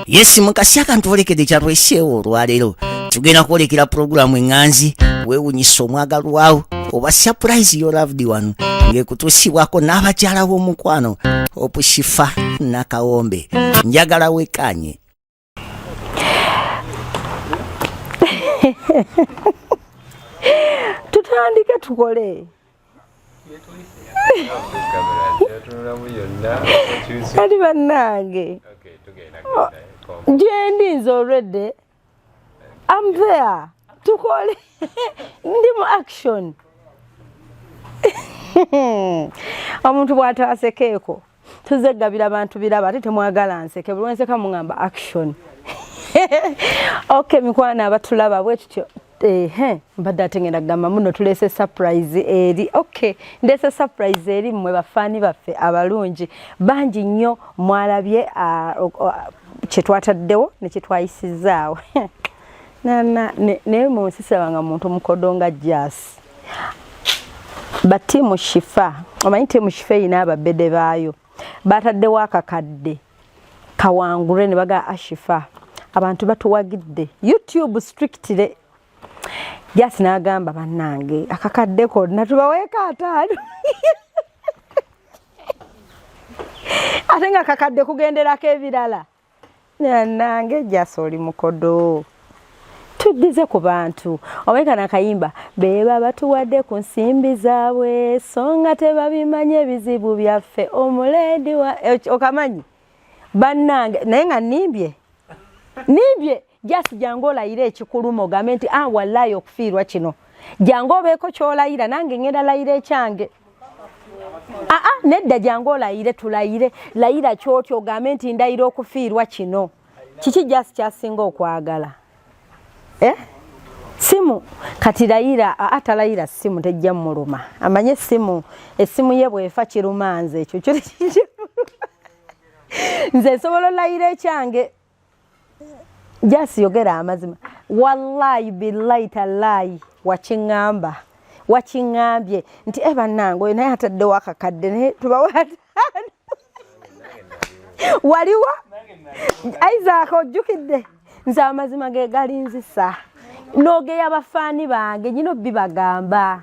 Yes, mukasi akantwolekedde kyatweseewo olwaleero, tugenda kwolekera pulogulaamu eŋŋanzi weewunyisa omwagalwawo oba surprise your loved one, ng'ekutuusibwako n'abakyala b'omukwano Opusifa Nakawombe. Njagala wekanye. Tutandike tukole. Kati bannange, gyendi nze already am there, tukole, ndi mu action. Omuntu bw'ataasekeeko tuze gabira bantu biraba, ate temwagala nseke, buli wenseka muŋamba action. Okay, mikwano abatulaba bwe tutyo. Ehe, mbadde ate ngenda kugamba muno tuleese surprise eri. Okay, ndeese surprise eri mmwe bafaani baffe abalungi bangi nnyo. Mwalabye kye twataddewo ne kye twayisizaawo. Naye mu nsi sirabanga muntu mukodo nga Jasi. Ba tiimu Shifa, omanyi tiimu Shifa erina ababede baayo, bataddewo akakadde kawangulwe ne baga Ashifa abantu batuwagidde YouTube strictly. Jasi n'agamba, bannange, akakadde konna tubaweeko 50, ate nga kakadde kugenderako ebirala. Nange Jasi oli mukodo, tuddize ku bantu. Omanyi kano akayimba, beba batuwadde ku nsimbi zaabwe so nga tebabimanyi ebizibu byaffe, omuleedi wa okamanyi bannange. Naye nga nimbye nimbye. Jasi, jangu olayire ekikuluma, ogambe nti ah, wallayi okufiirwa kino. Jangu obeeko kyolayira, nange ngenda layira ekyange. Aa, nedda, jangu olayire, tulayire. Layira kyotyo, ogambe nti ndayira okufiirwa kino. Kiki Jasi kyasinga okwagala? Eh? Simu. Kati layira. Aa, talayira simu, tejja muluma. Amanye simu, essimu ye bwefa kiruma nze. Ekyo kyo nze nsobola olayira ekyange. Jasi, yogera amazima. Wallahi billahi tallahi, wakiŋŋamba, wakiŋŋambye nti e bannange, oyo naye ataddewo akakadde, naye tubawe 50. Waliwo Isaac, ojjukidde nze amazima ge galinzisa n'ogeya bafaani bange nyina obibagamba,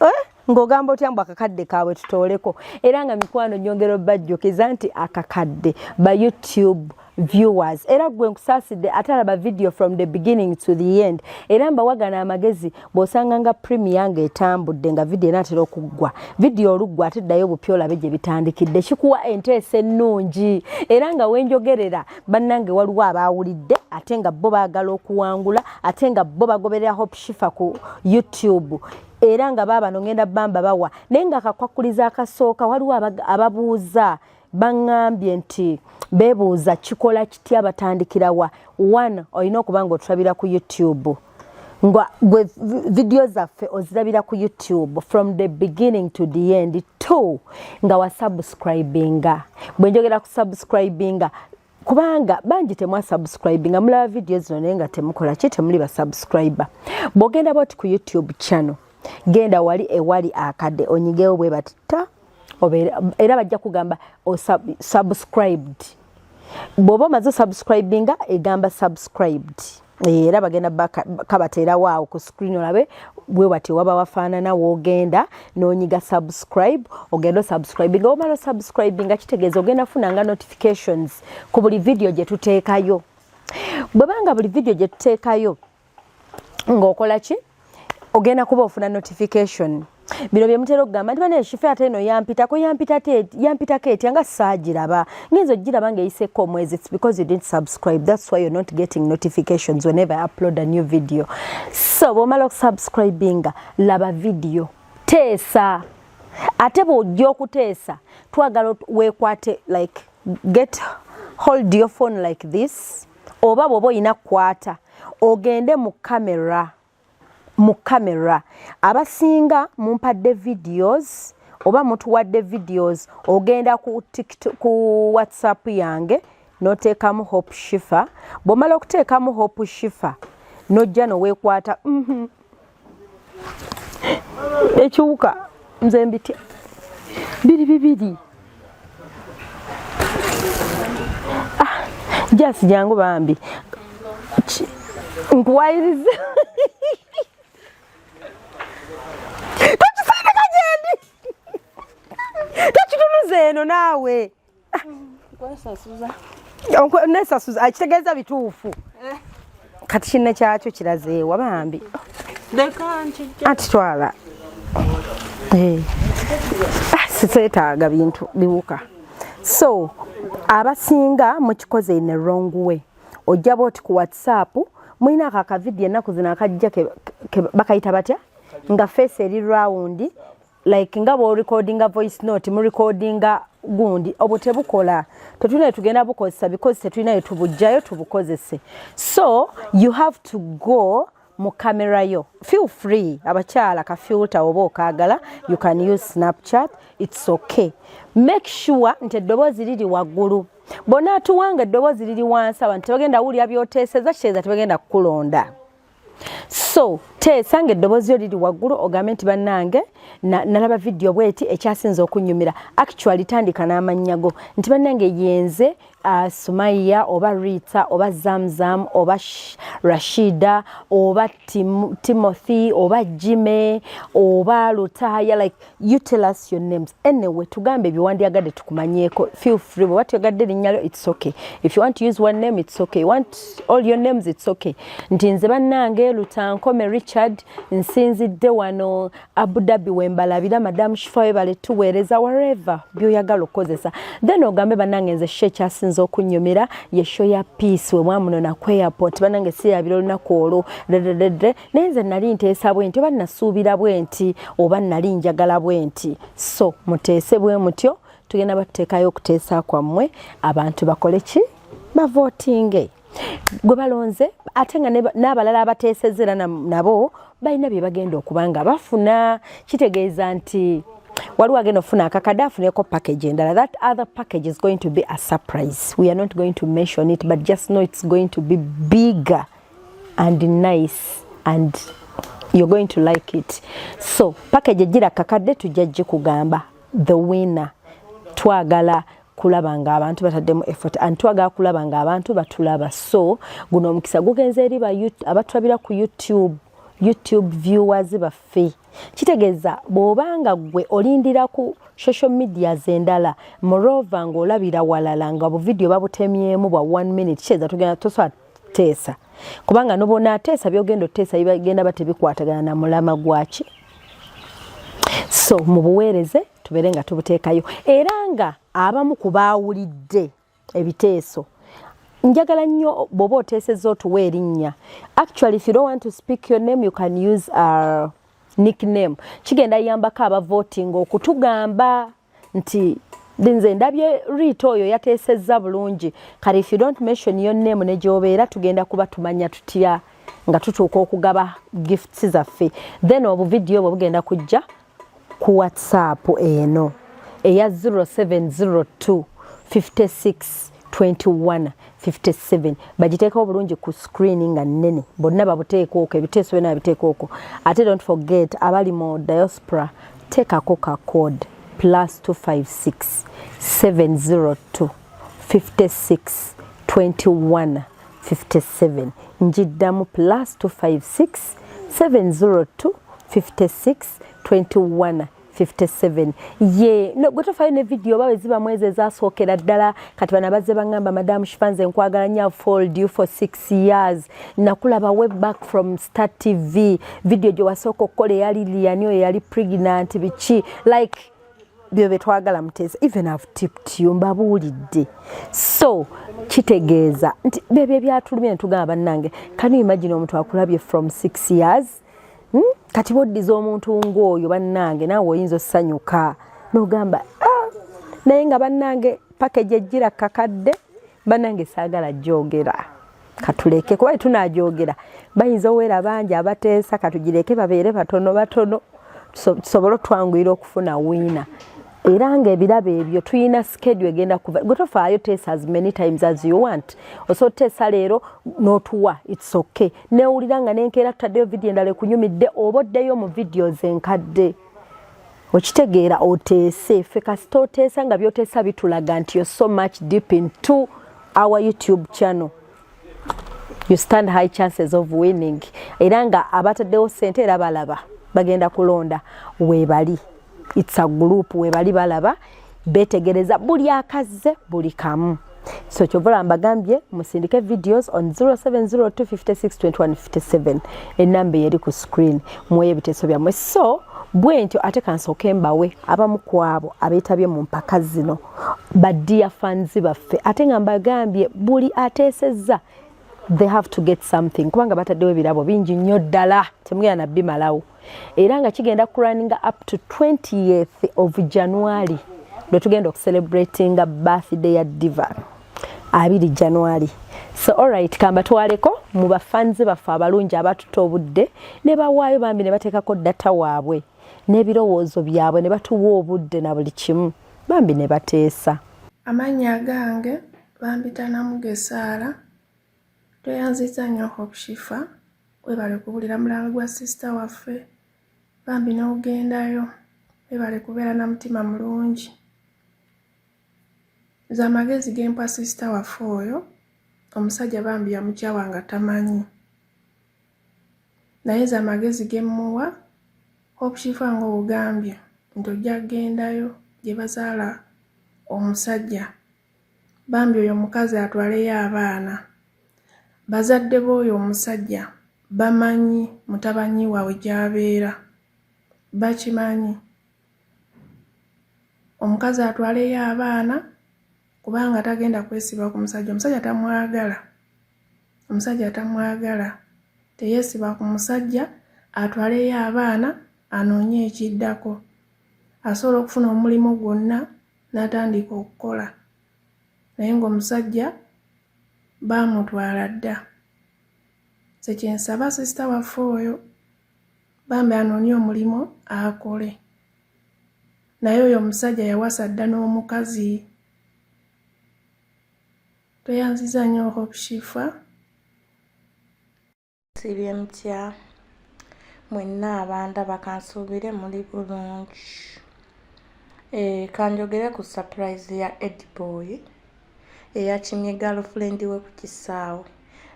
eh? Ng'ogamba otya mbu akakadde kaabwe tutooleko? Era nga mikwano, nyongera obajjukiza nti akakadde ba YouTube viewers, era gwe nkusaasidde ate alaba video from the beginning to the end. Era mbawagana amagezi, bw'osanga nga premiere ng'etambudde, nga video enaatera okuggwa, video oluggwa ate ddayo bupya olabe gye bitandikidde, kikuwa enteesa ennungi. Era nga wenjogerera, bannange, waliwo abaawulidde ate nga bo baagala okuwangula, ate nga bo bagoberera Hope Shifa ku YouTube, era nga baabano ngenda bamba bawa. Naye nga akakwakuliza akasooka, waliwo ababuuza, baŋŋambye nti beebuuza kikola kitya, batandikirawa. One, olina okuba nga otulabira ku YouTube, nga gwe video zaffe ozirabira ku YouTube from the beginning to the end. Two, nga wasubscribinga. Bwe njogera ku subscribinga, kubanga bangi temwasubscribinga, mulaba video zino naye nga temukola ki, temuli basubscriber. Bw'ogenda bwoti ku YouTube channel, genda wali ewali akadde, onyigewo bwe bati ta, era bajja kugamba subscribed. Bw'oba omaze subscribinga, egamba subscribed, era bagenda kabateerawo awo ku screen olabe bwe wati waba wafaanana. Woogenda n'onyiga subscribe, ogenda osubscribinga. Omala osubscribinga, kitegeeza ogenda funanga notifications ku buli video gye tuteekayo. Bwebanga buli video gye tuteekayo ng'okola ki, ogenda kuba ofuna notification. Bino bye mutera okugamba nti bane Shifa, ate eno yampitako, yampitako etya nga saagiraba, ngenza ogiraba ng'eyiseko omwezi? It's because you didn't subscribe, that's why you're not getting notifications whenever I upload a new video. So bw'omala okusubscribinga, laba video, teesa. Ate bw'ojja okuteesa, twagala weekwate, like get hold your phone like this, oba bw'oba olina kukwata, ogende mu camera. Mu camera, abasinga mumpadde videos oba mutuwadde videos, ogenda ku TikTok, ku WhatsApp yange, noteekamu Hope Shifa. Bw'omala okuteekamu Hope Shifa, nojja noweekwata Ekiwuka nze mbitya, biri bibiri. Ah, Jasi jangu bambi, nkuwayiriza, tokisindika gyendi, tokitunuza eno naawe. Nesasuza akitegeeza bituufu. Kati kinne kyakyo kirazeewa bambi? Anti twala. Ah, siseetaaga bintu biwuka. So abasinga mukikoze in a wrong way. Ojja bwoti ku WhatsApp, mulina ako akavidiyo ennaku zino akajja, bakayita batya, nga face eri round, like nga bw'orecordinga voice note, murecordinga gundi. Obwo tebukola, tetulina tugenda bukozesa because tetulina tubugjayo tubukozese. So you have to go mu kamera yo. Feel free, abakyala, ka filter oba okaagala, you can use Snapchat, it's okay. Make sure nti eddoboozi liri waggulu. Bw'onaatuwanga eddoboozi liri wansi, abantu tebagenda wulira by'oteeseza, kitegeeza tebagenda kukulonda. So teesa nga eddoboozi lyo liri waggulu, ogambe nti bannange, nalaba vidiyo bweti, ekyasinza okunyumira. Actually, tandika n'amannya go nti bannange, yenze Sumaiya oba Rita oba Zamzam oba Rashida oba Timothy oba Jime oba Lutaya. Like, you tell us your names anyway, tugambe ebyewandyagadde tukumanyeeko. Feel free, bweba tuyagadde erinnya lyo, it's okay. If you want to use one name, it's okay. You want all your names, it's okay. Nti nze bannange Lutankome Richard, nsinzidde wano Abu Dhabi, wembalabira. Madamu Shifa, webale tuweereza. Wherever byoyagala okukozesa. Then ogambe bannange, nze show ekyasinza okunyumira ye show ya Peace we mwamunona ku airport. Bannange, sirabira olunaku olwo dededede, naye nze nali nteesa bwe nti, oba nasuubira bwe nti, oba nali njagala bwe nti. So muteese bwe mutyo, tugenda batuteekayo okuteesa kwammwe, abantu bakole ki? Bavootinge gwe balonze. Ate nga n'abalala abateesezza era nabo balina bye bagenda okuba nga bafuna. Kitegeeza nti waliwo agenda okufuna akakadde, afuneko package endala. That other package is going to be a surprise. We are not going to mention it, but just know it's going to be bigger and nice and you're going to like it. So package egira kakadde tujja gikugamba, the winner. Twagala kulaba nga abantu bataddemu effort and twagala kulaba nga abantu batulaba. So guno omukisa gugenze eri abatulabira ku YouTube, YouTube viewers baffe. Kitegeeza bw'obanga ggwe olindira ku social medias endala, moreover ng'olabira walala nga buvidiyo babutemyemu bwa one minute, kitegeeza tugenda tosobola teesa, kubanga nobonaateesa, byogenda oteesa bigenda ba tebikwatagana na mulama gwaki. So mubuweereze tubeere nga tubuteekayo. Era nga abamu ku baawulidde ebiteeso, njagala nnyo bw'oba oteesezza otuwa erinnya. Actually, if you don't want to speak your name, you can use a nickname. Kigenda yambako abavotinga okutugamba nti nze ndabye Rita oyo yateesezza bulungi. Kale if you don't mention your name ne gy'obeera, tugenda kuba tumanya tutya nga tutuuka okugaba gifts zaffe? Then obuvidiyo obwo bugenda kujja ku WhatsApp eno eya 0702 56 21 57. Bagiteekawo bulungi ku screen nga nnene, bonna babuteeka okwo, ebiteeso byonna babiteeka okwo. Ate don't forget, abali mu diaspora, teekako ka code +256 702 56 21 57. Njiddamu, +256 702 56 21 57. Ye no, gwe tofayo ne video oba weziba mwezi ezasookera ddala. Kati bano abazze baŋŋamba, "Madamu Shifa, nze nkwagala nnyo, followed you for 6 years, nakulaba way back from Star TV, video gye wasooka okukola eya Lilian oyo yali pregnant," biki, like byo betwagala muteesa. Even have tipped you, mbabuulidde. So kitegeeza nti byebyo ebyatulumye netugamba bannange, can you imagine omuntu akulabye from 6 years? Kati boddiza omuntu ng'oyo, bannange, naawe oyinza osanyuka n'ogamba, "Ah," naye nga bannange package ejjira kakadde, bannange, saagala gyogera, katuleke, kuba tunajogera bayinza oweera bangi abateesa. Katugireke babeere batono batono, tusobole otwanguyira okufuna winner. Era nga ebirabo ebyo tuyina schedule egenda kuva. Gwe tofaayo, teesa as many times as you want. Osobola oteesa leero n'otuwa, it's okay. Newulira nga nenkeera tutaddeyo vidiyo endala ekunyumidde, oba oddeyo mu videos enkadde, okitegeera, oteese. Ffe kasita oteesa nga byoteesa bitulaga nti you're so much deep into our YouTube channel, you stand high chances of winning. Era nga abataddewo ssente era balaba bagenda kulonda weebali. It's a group, webali balaba betegereza buli akazze buli kamu. So kyovola mbagambye musindike videos on 0702562157, enamba eri ku screen, muweyo ebiteeso byammwe. So bwentyo ate kansooke mbawe abamu ku abo abeetabye mu mpaka zino, ba dear fans baffe. Ate nga mbagambye buli ateesezza, they have to get something, kubanga bataddewo ebirabo bingi nnyo ddala, temugenda nabimalawo. Era nga kigenda kurunninga up to 20th of January, lwe tugenda okucelebratinga birthday ya Diva, 2 January. So alright, kambatwaleko mu bafanzi baffe abalungi abatuta obudde ne bawaayo bambi ne bateekako data waabwe n'ebirowoozo byabwe ne batuwa obudde na buli kimu bambi ne bateesa. Amannya gange bampita Namuge Saara. Tweyanzizza nnyo Hope Shifa, webale kubulira mulango gwa sister waffe bambi n'ogendayo, webale kubeera na mutima mulungi. Nze amagezi ge mpa sister waffe oyo, omusajja bambi yamukyawa nga tamanyi, naye nze amagezi ge mmuwa, Hope Shifa, ng'ogambye nti ojja kugendayo gye bazaala omusajja, bambi oyo omukazi atwaleyo abaana. Bazadde b'oyo omusajja bamanyi mutabani waabwe gy'abeera, bakimanyi. Omukazi atwaleyo abaana kubanga tagenda kwesiba ku musajja, omusajja tamwagala, omusajja tamwagala. Teyeesiba ku musajja, atwaleyo abaana anoonye ekiddako. Asobola okufuna omulimu gwonna n'atandika okukola, naye ng'omusajja baamutwala dda. Nze kye nsaba sister waffe oyo, bambi anoonye omulimu akole, naye oyo omusajja yawasa dda n'omukazi. Tweyanzizza nnyo Hope Shifa. Sibye mutya mwenna abandaba? Kansuubire muli bulungi. Kanjogere ku surprise ya Edboy eyakimye girlfriend we ku kisaawe.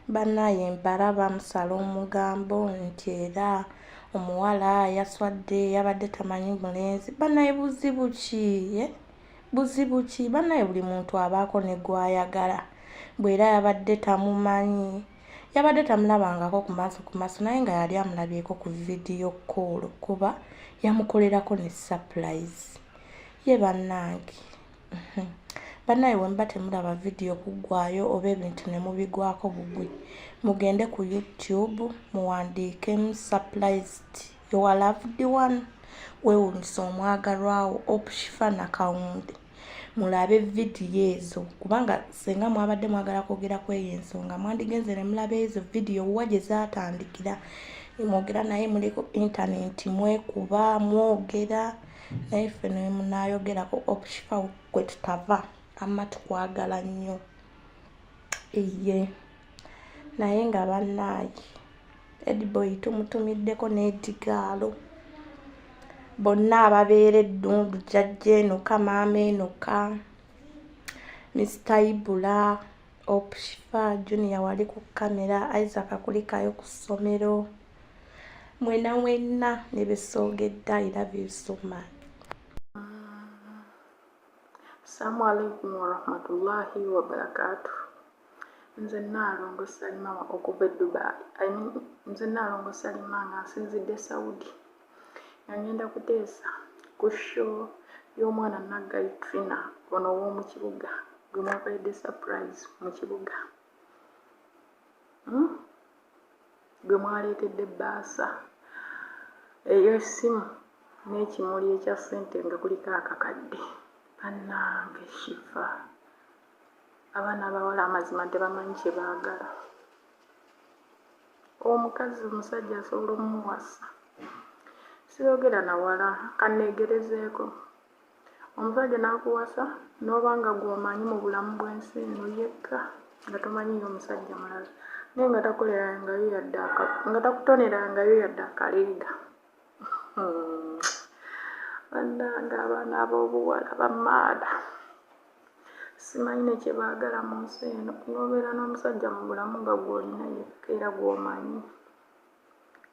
Bannaaye, mbalaba musala omugambo nti era omuwala yaswadde, yabadde tamanyi mulenzi. Bannaye, buzibu ki, eh? Buzibu ki bannaye? Buli muntu abaako ne gwayagala, bwera yabadde tamumanyi, yabadde tamulabangako ku maaso ku maaso, naye nga yali amulabyeko ku video call, kuba yamukolerako ne surprise ye. Bannange, bannaye, bwe muba temulaba vidiyo kuggwayo oba ebintu ne mubigwako bugwi, mugende ku YouTube muwandiikemu "surprised your loved one", weewuunyisa omwagalwawo, Hope Shifa Nakawunde, mulabe vidiyo ezo. Kubanga senga mwabadde mwagala kwogera ku eyo ensonga, mwandigenze ne mulaba ezo vidiyo wa gye zaatandikira. Mwogera naye muli ku intaneti, mwekuba mwogera naye. Ffe ne munaayogerako, Hope Shifa gwe tutava amma tukwagala nnyo eye. Naye nga bannaaye, Edboy tumutumiddeko n'edigaalo. Bonna ababeera eddundu, jjajja Enoka, maama Enoka, Mr Ibula, Hope Shifa Junior wali ku kamera, Isaac akulikayo ku ssomero, mwena mwenna ne besoogedde, I love you so much. Assalamu alaikum warahmatullahi wabarakatuh. Nze Nnaalongo Salima okuva e Dubai. I mean, nze Nnaalongo Salima nga nsinzidde Saudi, nga ngenda kuteesa ku show y'omwana Naggayi Trina ono ow'omu kibuga gwe mwakoledde surprise mu kibuga, Gwe mwaleetedde ebbaasa ey'essimu n'ekimuli ekya ssente nga kuliko akakadde. Bannange Shifa, abaana abawala amazima tebamanyi kye baagala. Omukazi omusajja asobola omumuwasa, siyogera nawala, kanneegerezeeko, omusajja n'akuwasa n'oba nga gw'omanyi mu bulamu bw'ensi eno yekka, nga tomanyiyo omusajja mulala, naye nga takolerangayo yadde, nga takutonerangayo yadde akaleega. Bannange, abaana ab'obuwala bamaada. Simanyi ne kye baagala mu nsi eno. N'obeera n'omusajja mu bulamu nga gw'olina yekka era gw'omanyi,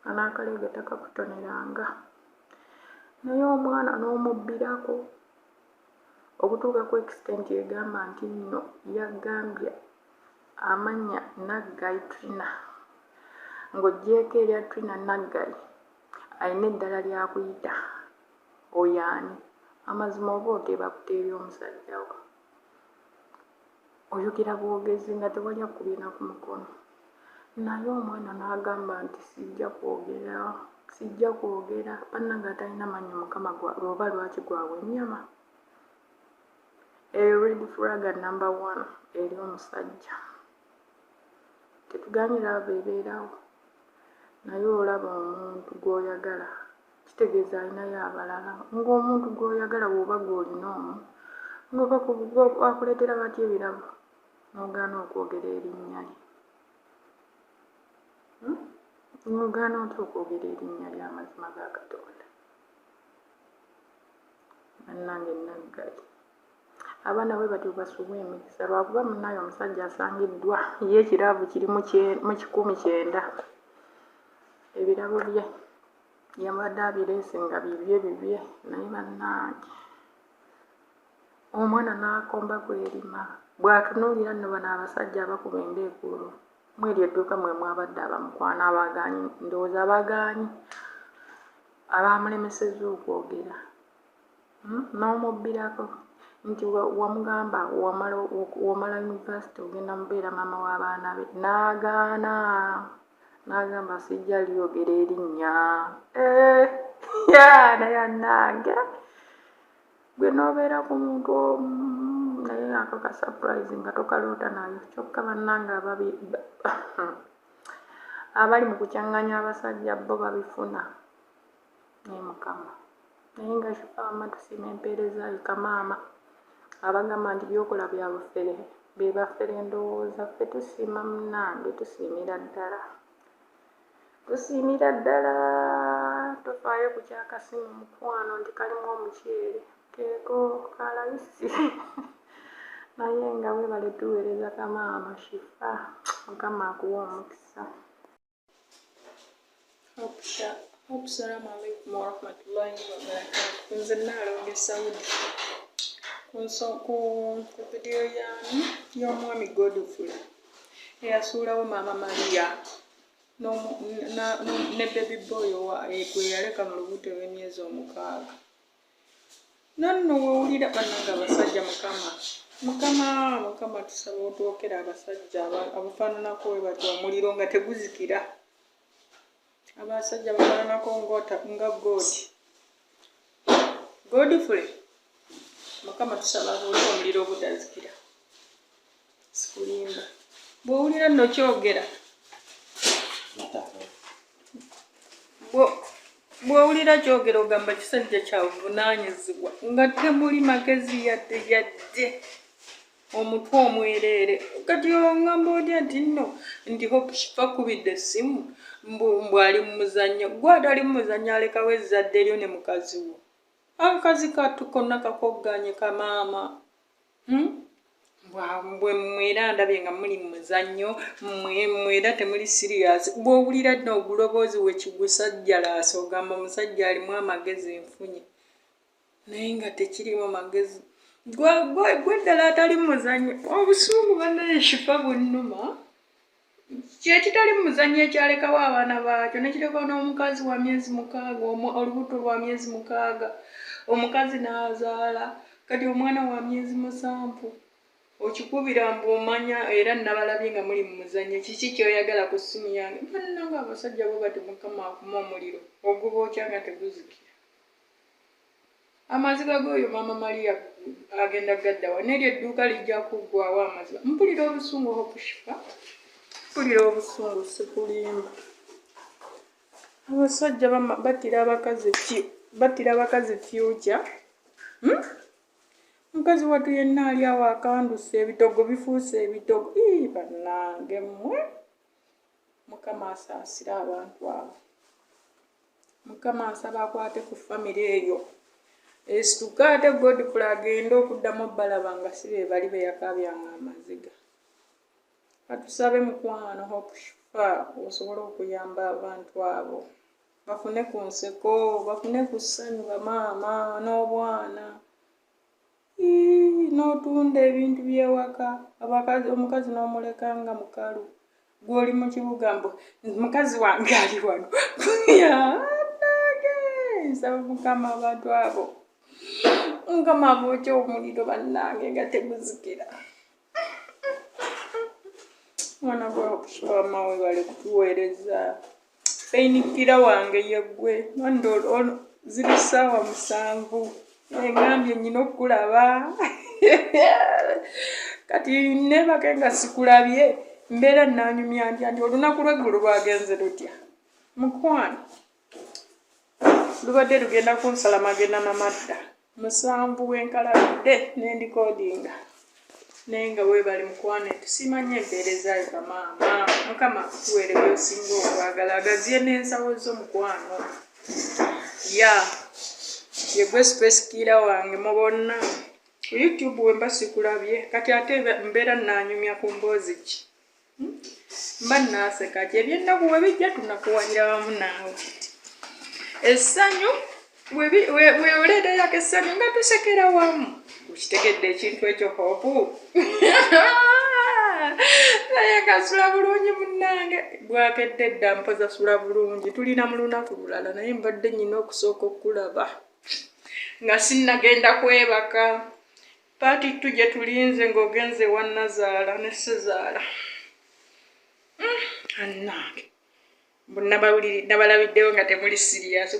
nga n'akaleega takakutoneranga. Naye omwana n'omubbirako okutuuka ku extent egamba nti nno yagambye amannya Naggayi Trina ng'oggyeeko erya Trina Naggayi alina eddala ly'akuyita oyo ani? Amazima oba oteeba buteebi omusajja wo. Oyogera bwogezi nga tewali akubye na ku mukono. Naye omwana n'agamba nti sijja kwogera, sijja kwogera. Bannange atalina mannyo Mukama oba lwaki gwawa ennyama? Eyo red flag number one eri omusajja. Tetuganye love ebeerawo naye olaba omuntu gw'oyagala kitegeeza alinayo abalala. Ng'omuntu gw'oyagala bw'oba gw'olina omu ng'akuleetera batya ebirabo n'ogaana okwogera erinnya lye? Hmm? N'ogaana otya okwogera erinnya lye amazima ga Katonda? Bannange Naggali. Abaana bwe batyo basubwa emikisa lwakuba munnaye omusajja asangiddwa ye ekiraavu kiri mu 190 ebirabo bye yabadde abireese nga bibye bibye naye bannange omwana n'akomba kwerima bw'atunuulira nno bano abasajja abakuba embeekuulo mw'eryo edduuka mwe mwabadde abamukwana abagaanyi ndowooza abagaanyi abaamulemesezza okwogera. Hmm? N'omubbirako nti wamugamba wamala womala university ogenda mubeera maama w'abaana be n'agaana n'agamba sijja lyogera erinnya eh, naye anange gwe n'obeera ku muntu omu naye ako ka surprise nga tokaloota nayo kyokka bannange ababi abali mu kukyaŋŋanya abasajja bo babifuna. Naye mukama. Naye nga Shifa wamma tusiima empeereza yo kamaama. Abagamba nti byokola bya bufere be bafere ndowooza ffe tusiima munnange tusiimira ddala. Tusiimira ddala tofaayo ku kyakasimu mukwano nti kalimu omuceere keeko kalayisi naye nga webale tuweereza kamaama Shifa mukama akuwe omukisa. Hope salamu alaikum warahmatullahi wabarakatuh. Nze Nnaalongo e Saudi ku ku vidiyo yaani y'omwami Godfrey eyasuulawo maama Maria ne baby boy eh, gwe yaleka mu lubuto olw'emyezi 6. Nanno wewulira banange abasajja mukama mukama mukama tusaba otwokere abasajja abafananako webatyo omuliro nga teguzikira abasajja bafananako nga god godfrey mukama tusaba aboole omuliro ogutazikira sikulimba bwowulira nno kyogera bwowulira kyogera ogamba kisajja kyavunanyizibwa nga temuli magezi yadde yadde omutwe omwereere kati ongamba otya nti nno nti hope shifa kubidde essimu mbu ali mu muzannyo gwe atali mu muzannyo alekawo ezzadde lyo ne mukazi wo akakazi kattu konna kakogganye kamaama Hmm? Bwe mwe era ndabye nga muli mu muzannyo mwe mwe era temuli serious bw'owulira dda oguloboozi we kigusajjalaasa ogamba omusajja alimu amagezi nfunye naye nga tekirimu magezi gwe ddala atali mu muzannyo obusungu bannaye shifa bunnuma kyekitali muzannyo ekyalekawo abaana baakyo nekirekawo n'omukazi wa myezi 6 olubuto lwa myezi 6 omukazi n'azaala kati omwana wa myezi 7 okikubira mbu omanya era nabalabye nga muli mu muzannyo kiki kyoyagala ku ssimu yange bannange abasajja bo bati mukama akuma omuliro ogubookya nga teguzikira Amaziga g'oyo maama Maria agenda gaddawa neryo edduuka lijja kuggwawo amaziga. Mpulira obusungu Hope Shifa, mpulira obusungu sikulimba. Abasajja battira abakazi battira abakazi future. Hmm? Mukazi wattu yenna ali awo akanduse ebitogo bifuuse ebitogo. Ii bannange mmwe. Mukama asaasire abantu abo. Mukama nsaba akwate ku famire eyo. Esituke ate Godfrey agende okuddamu obbalaba nga si be bali be yakaabyanga amaziga. Katusabe mukwano Hope Shifa osobole okuyamba abantu abo bafune ku nseko, bafune ku ssanyu bamaama n'obwana. N'otunda ebintu by'ewaka abakazi omukazi n'omuleka nga mukalu gwe oli mu kibuga mbu mukazi wange ali wano yanange nsaba mukama abantu abo mukama abookya omuliro bannange nga teguzikira mwana gwe okusoma webale kutuweereza painkiller wange yeggwe ziri ssaawa 7 engambye nyina okukulaba kati nebake nga sikulabye mbeera nanyumya ntya nti olunaku lw'eggulu lwagenze lutya mukwano lubadde lugenda kunsala magenda na madda 7 wenkalabidde nendikodinga naye nga weebale mukwano tusiima nnyo empeerezaayo kamaama mukama akutuweere by'osinga okwagala agaziye n'ensawo zo mukwano ya yegwe space killer wange mu bonna ku youtube wemba sikulabye kati ate mbeera nanyumya ku mboozi ki mba naaseka ki ebyennaku we bijja tunakuwalira wamu naawe essanyu weoleetayako essanyu nga tusekera wamu okitegedde ekintu ekyo Hope naye kasula bulungi munnange bwakedde dda mpoza sula bulungi tulina mu lunaku lulala naye mbadde nyina okusooka okulaba nga sinnagenda kwebaka part 2 gye tulinze ng'ogenze ewa nazaala ne sezaala annange nabalabiddewo nga temuli serious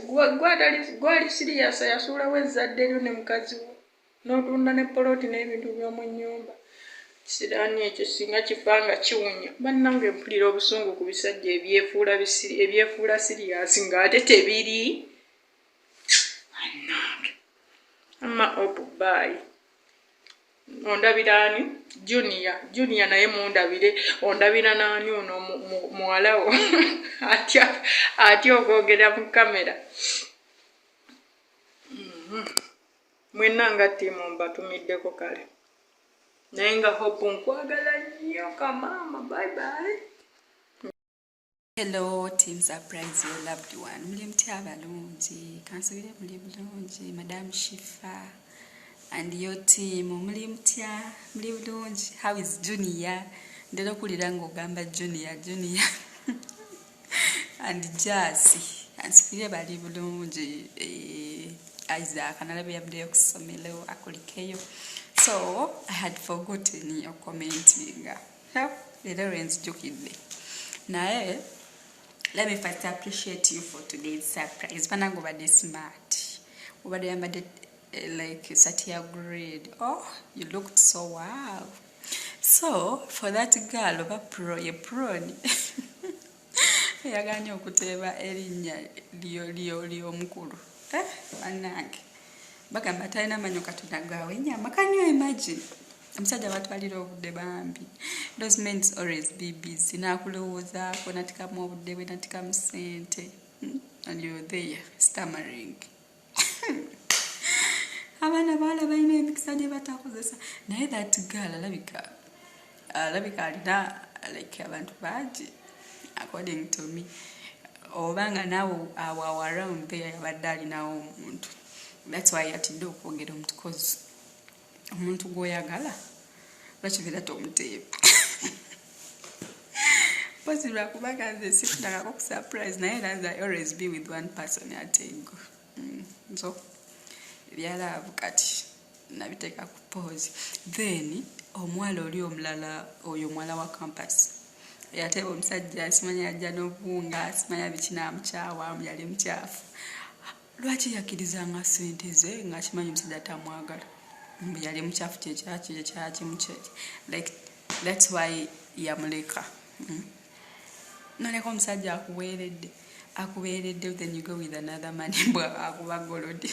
gwali serious yasuulawo ezzadde lyo ne mukazi wo n'otunda ne poloti n'ebintu by'omu nnyumba kisiraani ekyo singa kifa nga kiwunya bannange mpulira obusungu ku bisajja ebyefuula serious ng'ate tebiri bannange amma Hope bye ondabira ani Junior Junior naye mundabire ondabira naani ono muwalawo atya atya okwogera mu kamera Mwenna nga ttiimu mbatumiddeko kale naye nga Hope nkwagala nnyo kamaama bye bye. Hello team surprise your loved one. Muli mutya abalungi, kansubire muli bulungi, Madam Shifa and your team. Muli mutya, muli bulungi. How is Junior? Ndera okuwulira ng'ogamba Junior, Junior. And Jasi, kansubire bali bulungi. Eh, Isaac nalabye yavuddeyo ku ssomero akulikeyo. So I had forgotten your commenting. Leero lwenzijukidde. Naye let me first appreciate you for today's surprise. Banange obadde smart. Obadde oyambadde like sati ya grade. Oh, you looked so wow. So for that girl oba pro ye proni eyaganye okuteeba erinnya ly'omukulu. Eh, bannange bagamba talina manyo katonda gaawe ennyama. Can you imagine? Omusajja batwalira obudde bambi. Those men always be busy. N'akulowoozaako natikamu obudde bwe natikamu ssente. And you're there stammering. Abaana bawala balina emikisa gye batakozesa. Naye that girl alabika alina like abantu bangi according to me. Oba nga naawe awo around there yabadde alinawo omuntu. That's why yatidde okwogera omuntu cause omuntu gw'oyagala lwaki beera tomuteeba mpozi lwakubanga nze sifunangako ku surprise naye era nze I always be with one person ate go so ebya love kati nabiteeka ku pause. Then omuwala oli omulala oyo omuwala wa campus yateeba omusajja simanya yajja n'obuwunga simanya biki n'amukyawa yali mukyafu. Lwaki yakkirizanga ssente ze ng'akimanyi omusajja tamwagala mbu yali mukyafu kyekyaki kyekyaki like that's why yamuleka. Noleka omusajja akuweeredde akubeeredde then you go with another man mbw akuba golodi.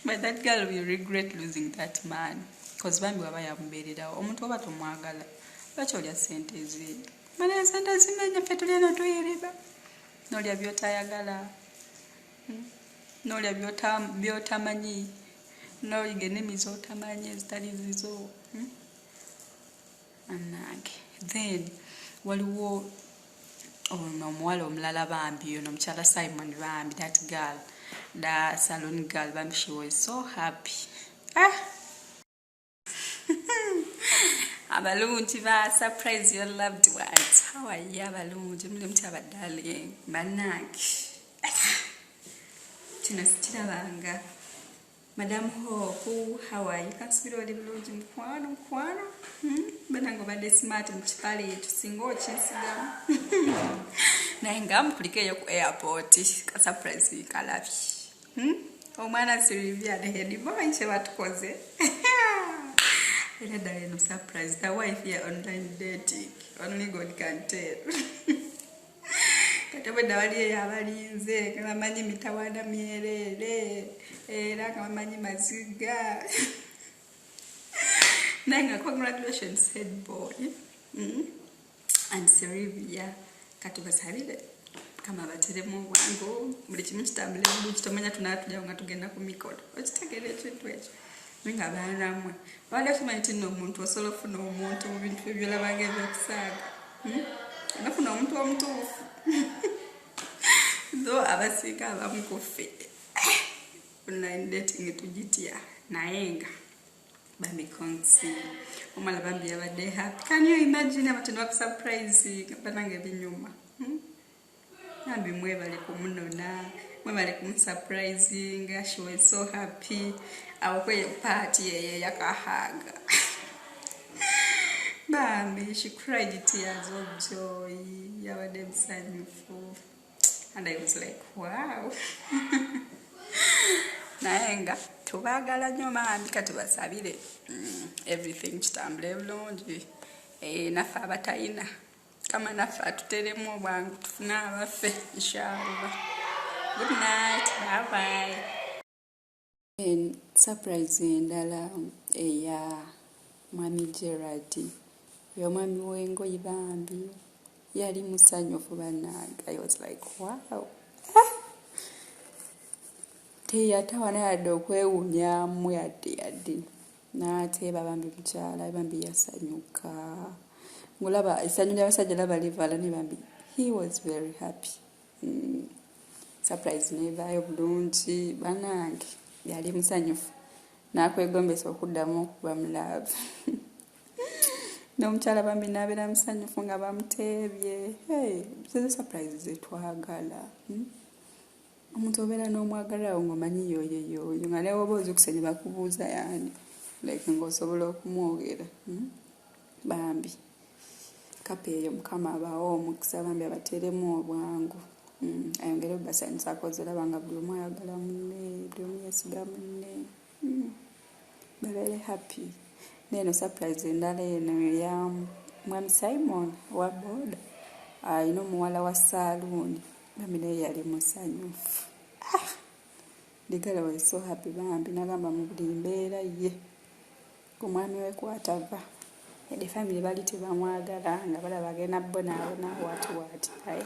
But that girl will regret losing that man because bambi waba yamubeererawo omuntu oba tomwagala lwaki olya ssente ze mana sente zimenya ffe tulya notuyiriba nolya byotayagala. N'olya by'otamanyi, n'oyiga ennimi z'otamanyi ezitali zizo. Bannange, then waliwo ono omuwala omulala bambi, ono omukyala Simon bambi, that girl, the salon girl bambi, she was so happy. Ah! Abalungi ba surprise your loved ones, how are you abalungi, muli mutya abadarling? Bannange, kino sikirabanga. Madam Hope, how are you? Kansubira oli bulungi mukwano, mukwano. Banange obadde smart mu kipale ekyo, singa okinsigamu. Naye nga mukulike eyo ku airport, ka surprise kalabye. Omwana Sylvia ne head boy kye batukoze. Era ddala eno surprise, the wife ya online dating, only God can tell. Kati obwedda wali eyo abalinze nga bamanyi mitawaana myereere, era nga bamanyi maziga. Naye nga congratulations head boy and Sylvia, kati basabire kama bateremu obwangu, buli kimu kitambule bulungi. Tomanya tunaatulyawo nga tugenda ku mikolo, okitegeera ekintu ekyo. Naye nga baanamwe babadde tumanyi nti nno omuntu osobola okufuna omuntu mu bintu ebyolabanga ebyokusaaga, Nofuna omuntu omutuufu, though abasinga abamu ku ffe online dating tugitya, naye nga bambi consi omala bambi yabadde happy. Can you imagine abantu ne bakusurprise? Banange binyuma. Bambi mwebale kumunona, mwebale kumusurprisinga, she was so happy. Awo kweyo party eyo eyakahaga bambi she cried tears of joy, yabadde musanyufu and I was like, wow. Naye nga tubaagala nnyo bambi, katubasabire everything kitambule bulungi. Naffe abatayina kama naffe atuteremu obwangu tufune abaffe, inshallah. Good night, bye bye. Surprise endala eya mwami Gerard, oyo omwami w'engoyi, bambi yali musanyufu bannange. I was like, wow. Teyatawana yadde okwewuunyamu yadde yadde, n'ateeba bambi mukyala, bambi yasanyuka. Ng'olaba essanyu ly'abasajja laba livala, ne bambi he was very happy. Surprise nevaayo bulungi bannange, yali musanyufu n'akwegombesa okuddamu okuba mu love n'omukyala, bambi n'abeera musanyufu nga bamuteebye. Hey, zezo surprise zetwagala. Omuntu obeera n'omwagalawo ng'omanyi yoyo yoyo, nga ne woba ozukuse ne bakubuuza yaani, like ng'osobola okumwogera. Bambi couple eyo Mukama abawe omukisa, bambi abateeremu obwangu, ayongere obbasanyusa, koze olaba nga buli omu ayagala munne, buli omu yeesiga munne, babeere happy. Neeno surprise endala eno eya mwami Simon owa boda, alina omuwala wa saaluuni, bambi naye yali musanyufu. Ah! The girl was so happy bambi, nagamba mu buli mbeera ye ku mwami we kwatava, yadde family bali tebamwagala nga balaba agenda bonaabona waati waati, naye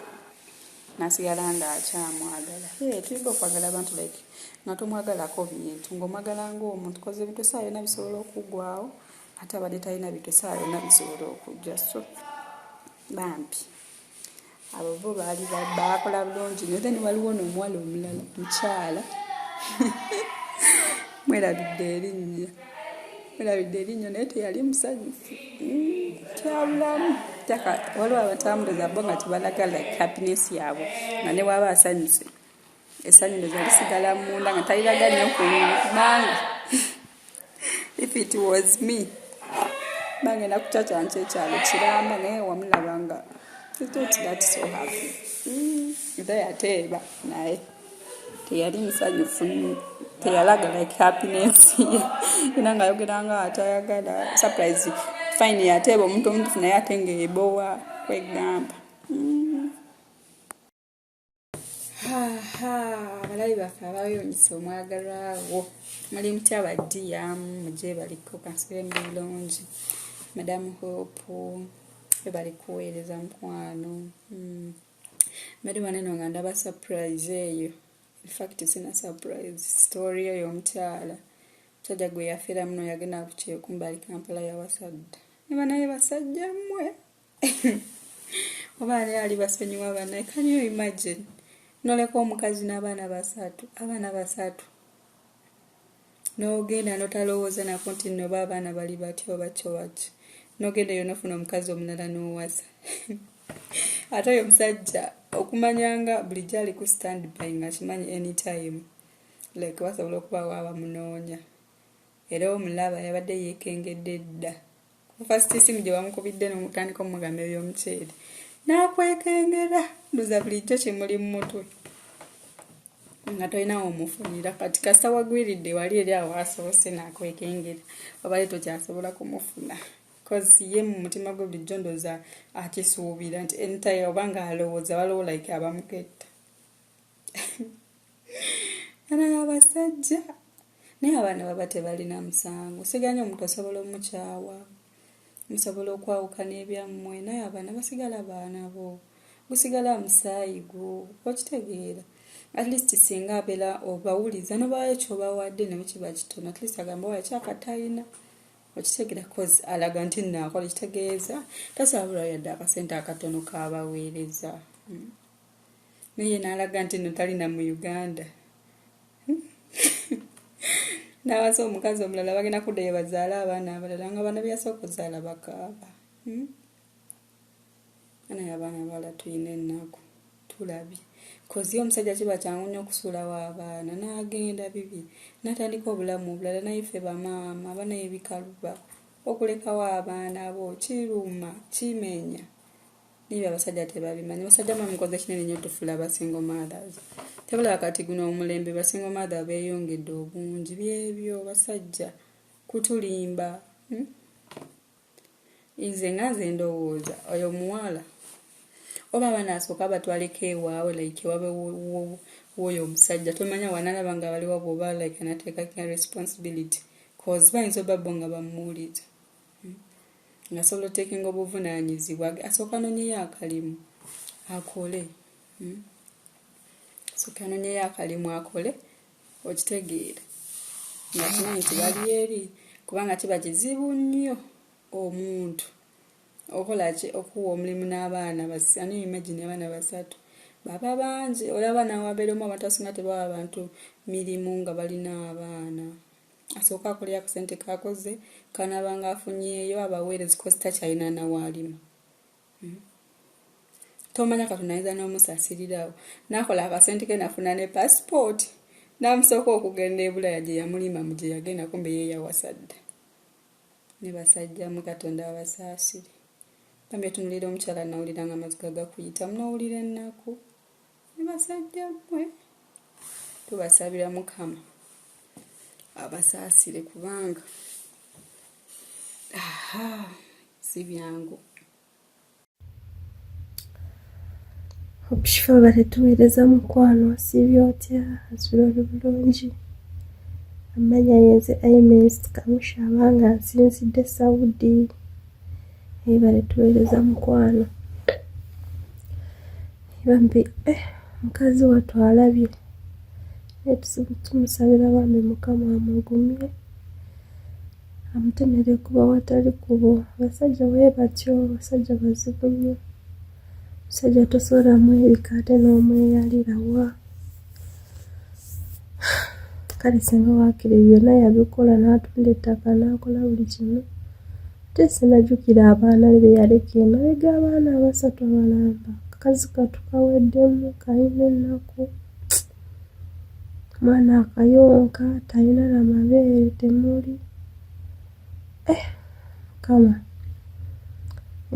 nasigala nga akyamwagala. Hey, tuyiga okwagala abantu like nga tomwagalako bintu, ng'omwagala ng'omuntu, koze ebintu essaawa yonna bisobola okuggwawo, ate abadde talina bintu essaawa yonna bisobola okujja. So bambi abo bo baali bakola bulungi nnyo. Then waliwo n'omuwala omulala, mukyala, mwerabidde erinnya, mwerabidde erinnya, naye teyali musanyufu. Kyabulamu waliwo abantu abamu bo nga tebalaga like happiness yaabwe, nga ne bwaba asanyuse essanyu ndoza lisigala munda nga taliraga nnyo kungulu, kubanga if it was me bagenda kukyakyankya ekyalo kiramba, naye wamulaba nga not that so happy. Era yateeba naye teyali musanyufu, teyalaga like happiness ye, era ngaayogera nga atayagala surprise. Fine, yateeba omuntu omutuufu, naye ate ngaebowa kwegamba. Abalabi baffe abawewunyisa omwagalwawo, muli mutya abaddiyamu? Mugye baliko, kansubire muli bulungi. Madamu Hope, webali kuweereza mukwano. Mbadde waneno nga ndaba surprise eyo. Infact sina surprise story yoyo omukyala omusajja gwe yafera muno yagenda ku kyekumba ali Kampala yawasa dda. Ne banaye basajja mmwe oba ani ali basonyiwa banaye can you imagine noleka omukazi n'abaana basatu abaana basatu n'ogenda notalowooza nako nti nno oba abaana bali batya oba ki oba ki n'ogenda eyo nofuna omukazi omulala n'owasa ate oyo omusajja okumanya nga bulijjo ali ku stand by nga kimanyi anytime like basobola okubaawo abamunoonya era omulaba yabadde yeekengedde dda first simu gye bamukubidde n'omutandika omugamba ebyomuceere n'akwekengera ndoza bulijjo kimuli mu mutwe nga tolina womufunira kati kasita wagwiridde wali eri awo asoose n'akwekengera obadde tokyasobola kumufuna cause ye mu mutima gwe bulijjo ndoza akisuubira nti anytime oba nga alowooza waliwo like abamuketta naye abasajja naye abaana baba tebalina musango siganya omuntu osobola omukyawa musobola okwawukana ebyammwe naye abaana basigala baana bo gusigala musaayi gwo okitegeera at least singa abeera obawuliza nobaayo kyobawadde naye kiba kitono at least agamba wayo kyakatalina okitegeera cause alaga nti naakola kitegeeza tasobola yadde akasente akatono kabaweereza hmm. Naye n'alaga nti nno talina mu Uganda n'awasa omukazi omulala bagenda kuddayo bazaale abaana abalala nga bana byasooka ozaala bakaaba hmm? Naye abaana abawala tulina ennaku tulabye kozi omusajja kiba kyangu nnyo okusuulawo abaana n'agenda bibi n'atandika obulamu obulala naye ffe bamaama abana ebikaluba okulekawo abaana bo kiruma kimenya Nibyo abasajja tebabimanyi. Basajja mwe mukoze kinene nnyo tufula ba single mothers. Tebulaba kati guno omulembe ba single mother beeyongedde obungi. Byebyo basajja kutulimba. Hmm? Nze nga nze ndowooza oyo omuwala oba abaana asooka abatwaleko ewaabwe like ewaabwe woyo omusajja tomanya wanalaba nga baliwo bwoba like anateeka responsibility cause bayinza oba bo nga bamuwuliza. Ngasobola otekinga obuvunanyizibwa asooka anonyeyo akalimu akole hmm? Asooka anonyeyo akalimu akole okitegeera nga kimanyi nti bali eri kubanga kiba kizibu nnyo omuntu okola ki okuwa omulimu n'abaana ani imagine abaana basatu baba bangi olaba nawabeera omu abantu asinga tebawa abantu mirimu nga balina abaana. Asooke akoleyo akasente kakoze kanabanga afunyeeyo abaweerezi kozi takyalina nawaalima hmm? Tomanya katonda ayinza n'omusasirirawo nakola akasente ke nafuna ne passport namusooka okugenda ebulaya gye yamulima mu gye yagenda kumbe ye yawasa dda ne basajja mu katonda abasaasire bambi otunulira omukyala nawulira nga amaziga gakuyitamu nowulira ennaku Ne basajja mmwe tubasabira mukama abasaasire kubanga aha si byangu. Okushifa baletuweereza mukwano osiibye otya nsula oli bulungi amanya yenze Aimes Kamushaba nga nsinzidde Saudi baletuweereza mukwano Bambi eh, mukazi wattu alabye naye tumusabira bambi mukama amugumye amutemere kuba watali kubo abasajja bwe batyo abasajja bazibu nnyo omusajja tosobola mwebika ate n'omweyalira wa kale singa waakiri byonna yabikola n'atunda ettaka n'akola buli kimu Ate sinajukira abaana be beyaleka emabega abaana abasatu abalamba kakazi katu kaweddemu kalina ennaku mwana akayonka talina na mabeere temuli eh mukama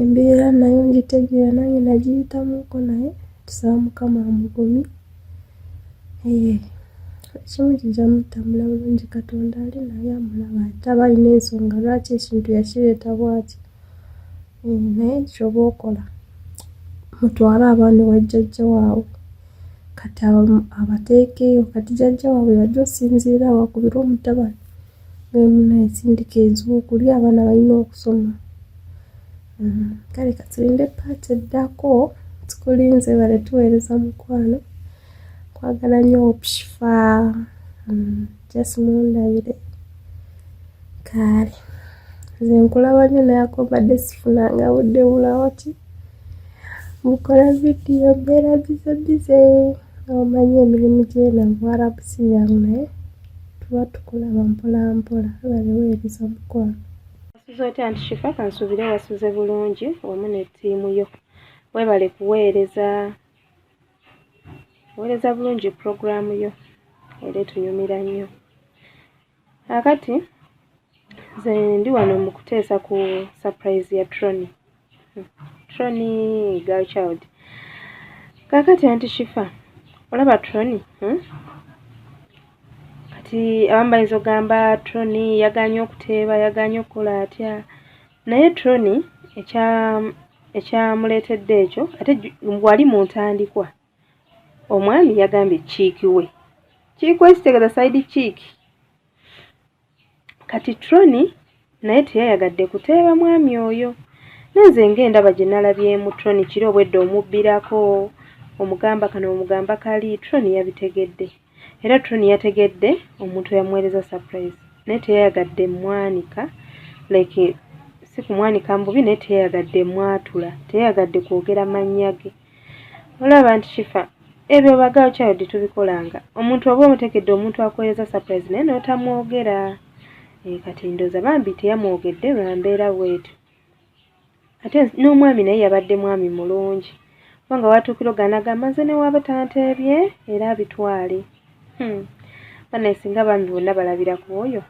embeera nayo ngitegeera nange nagiyitamuko naye tusaba mukama amugumye Eh, ekimu kijja mutambula bulungi katonda ali naye amulaba ate aba alina ensonga lwaki ekintu yakireeta bwati eh, naye kyoba okola mutwale abaana ewa jjajja waabwe kati abateekeyo kati jjajja waabwe yajja osinziira wakubira omutabani nemunaye sindika enzibu okulya abaana balina okusoma mm, kale katulinde paati eddako tukulinze bale tuweereza mukwano. Nkwagala nnyo Hope Shifa. Just mundabire. Kaale. Nze nkulaba nnyo naye ako mbadde sifunanga budde bulawo ki bukola vidiyo mbeera bize bize omanyi emirimu gy'eno Buwarabu si myangu naye tuba tukulaba mpola mpola baleweereza mukwano. Wasuze otya Auntie Shifa kansuubire wasuze bulungi wamu ne ttiimu yo. Webale kuweereza weereza bulungi pulogulaamu yo era etunyumira nnyo. Kaakati nze ndi wano mu kuteesa ku surprise ya Troni. Troni girl child. Kaakati Auntie Shifa olaba Troni hmm? Kati abamu bayinza okugamba Troni yagaanye okuteeba yagaanye okukola atya naye Troni ekya ekyamuleetedde ekyo ate wali mu ntandikwa omwami yagambye chick we chick we kitegeeza side chick kati Troni naye teyayagadde kuteeba mwami oyo nenze ng'endaba gye nalabyemu Troni kiri obwedda omubbirako omugamba kano omugamba kali Troni yabitegedde era Troni yategedde omuntu eyamuweereza surprise naye teyayagadde mwanika like si kumwanika mbubi naye teyayagadde mwatula teyayagadde kwogera mannya ge olaba nti Shifa ebyo ba girl child tubikolanga omuntu oba omutegedde omuntu akuweereza surprise naye n'otamwogera e, kati ndooza bambi teyamwogedde lwa mbeera bwetyo ate n'omwami naye yabadde mwami mulungi kubanga watuukira ogaana agamba nze newaaba tanteebye era abitwale hmm. Banaye singa bambi bonna balabira ku oyo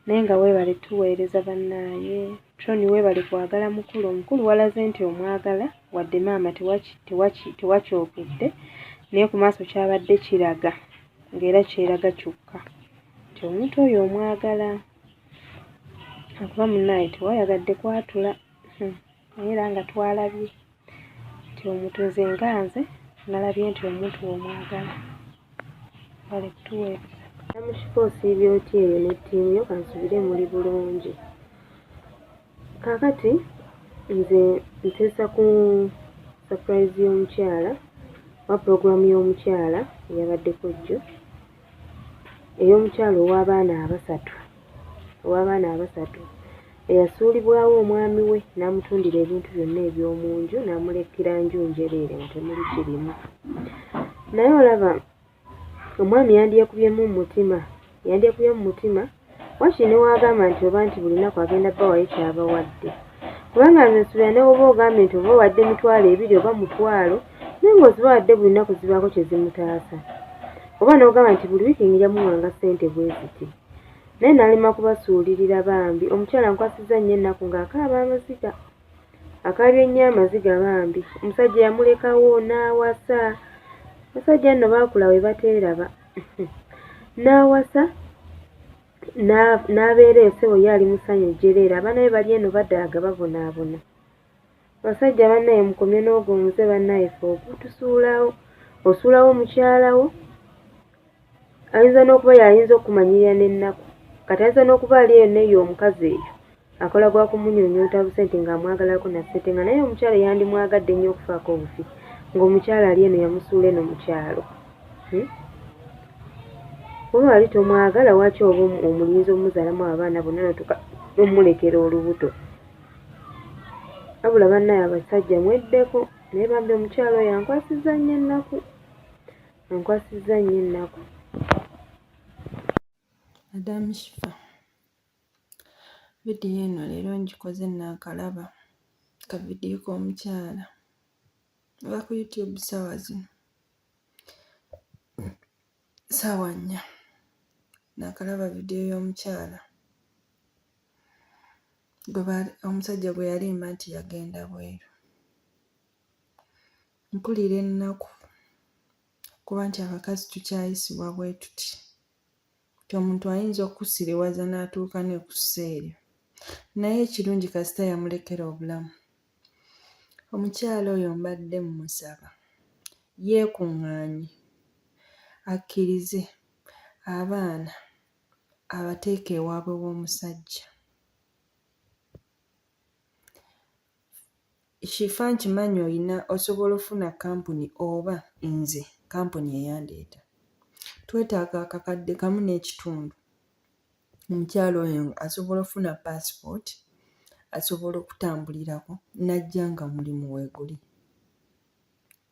naye nga weebale tuweereza bannaaye Troni weebale kwagala mukulu omukulu walaze nti omwagala wadde maama tewakyogedde naye ku maaso kyabadde kiraga ng'era kyeraga kyokka nti omuntu oyo omwagala akuba munnaaye tewayagadde kwatula naye era nga twalabye nti omuntu nze nga nze nalabye nti omuntu omwagala bale kutuweereza namushifa osiibye otya eyo ne ttiimu yo kansubire muli bulungi kaakati nze nteesa ku surprise y'omukyala oba pulogulaamu y'omukyala eyabaddeko jjo ey'omukyala ow'abaana abasatu ow'abaana abasatu eyasuulibwawo omwami we n'amutundira ebintu byonna eby'omu nju n'amulekera nju njereere nga temuli kirimu naye olaba omwami yandyekubyemu mu mutima yandyekubye mu mutima wakiri ne waagamba nti oba nti buli lunaku agenda bawayo kyabawadde kubanga nze nsuubira ne woba ogambye nti oba owadde 20,000 oba 500 naye ng'ozibawadde buli lunaku zibaako kye zimutaasa oba n'ogamba nti buli wiiki nja muwanga ssente bwe ziti naye n'alema kubasuulirira bambi omukyala nkwasizza nnyo ennaku ng'akaaba amaziga akaabye nnyo amaziga bambi omusajja yamulekawo n'awasa abasajja nno baakula we bateeraba n'awasa n'abeera eyo ssebo ye ali mu ssanyu jjereere abaana be bali eno badaaga babonaabona abasajja bannaye mukomye n'ogwo omuze bannaye ffe ogutusuulawo osuulawo mukyala wo ayinza n'okuba y'ayinza okukumanyirira n'ennaku kati ayinza n'okuba ali eyo neeyo omukazi eyo akola gwa kumunyunyunta busente ng'amwagalako na ssente nga naye omukyala yandimwagadde nnyo okufaako obufi ng'omukyala ali eno yamusuula eno mu kyalo hmm? Oba wali tomwagala waki oba omulinzi omuzalamu abaana bonna notuka nomulekera olubuto wabula bannaye abasajja mweddeko naye bambi omukyala oyo ankwasizza nnyo ennaku ankwasizza nnyo ennaku. Madam Shifa, vidiyo eno leero ngikoze naakalaba kavidiyo k'omukyala ava ku YouTube ssaawa zino ssaawa 4 naakalaba vidiyo y'omukyala gwe baali omusajja gwe yalimba nti yagenda bweru. Mpulira ennaku okuba nti abakazi tukyayisibwa bwe tuti nti omuntu ayinza okukusiriwaza n'atuuka ne ku ssa eryo naye ekirungi kasita yamulekera obulamu. Omukyala oyo mbadde mmusaba yeekuŋŋaanye akkirize abaana abateeke ewaabwe w'omusajja. Shifa nkimanyi oyina osobola ofuna kkampuni oba nze kampuni eyandeeta. Twetaaga akakadde kamu n'ekitundu. Omukyala oyo asobola okufuna paasipooti, asobola okutambulirako n'ajja nga omulimu weeguli.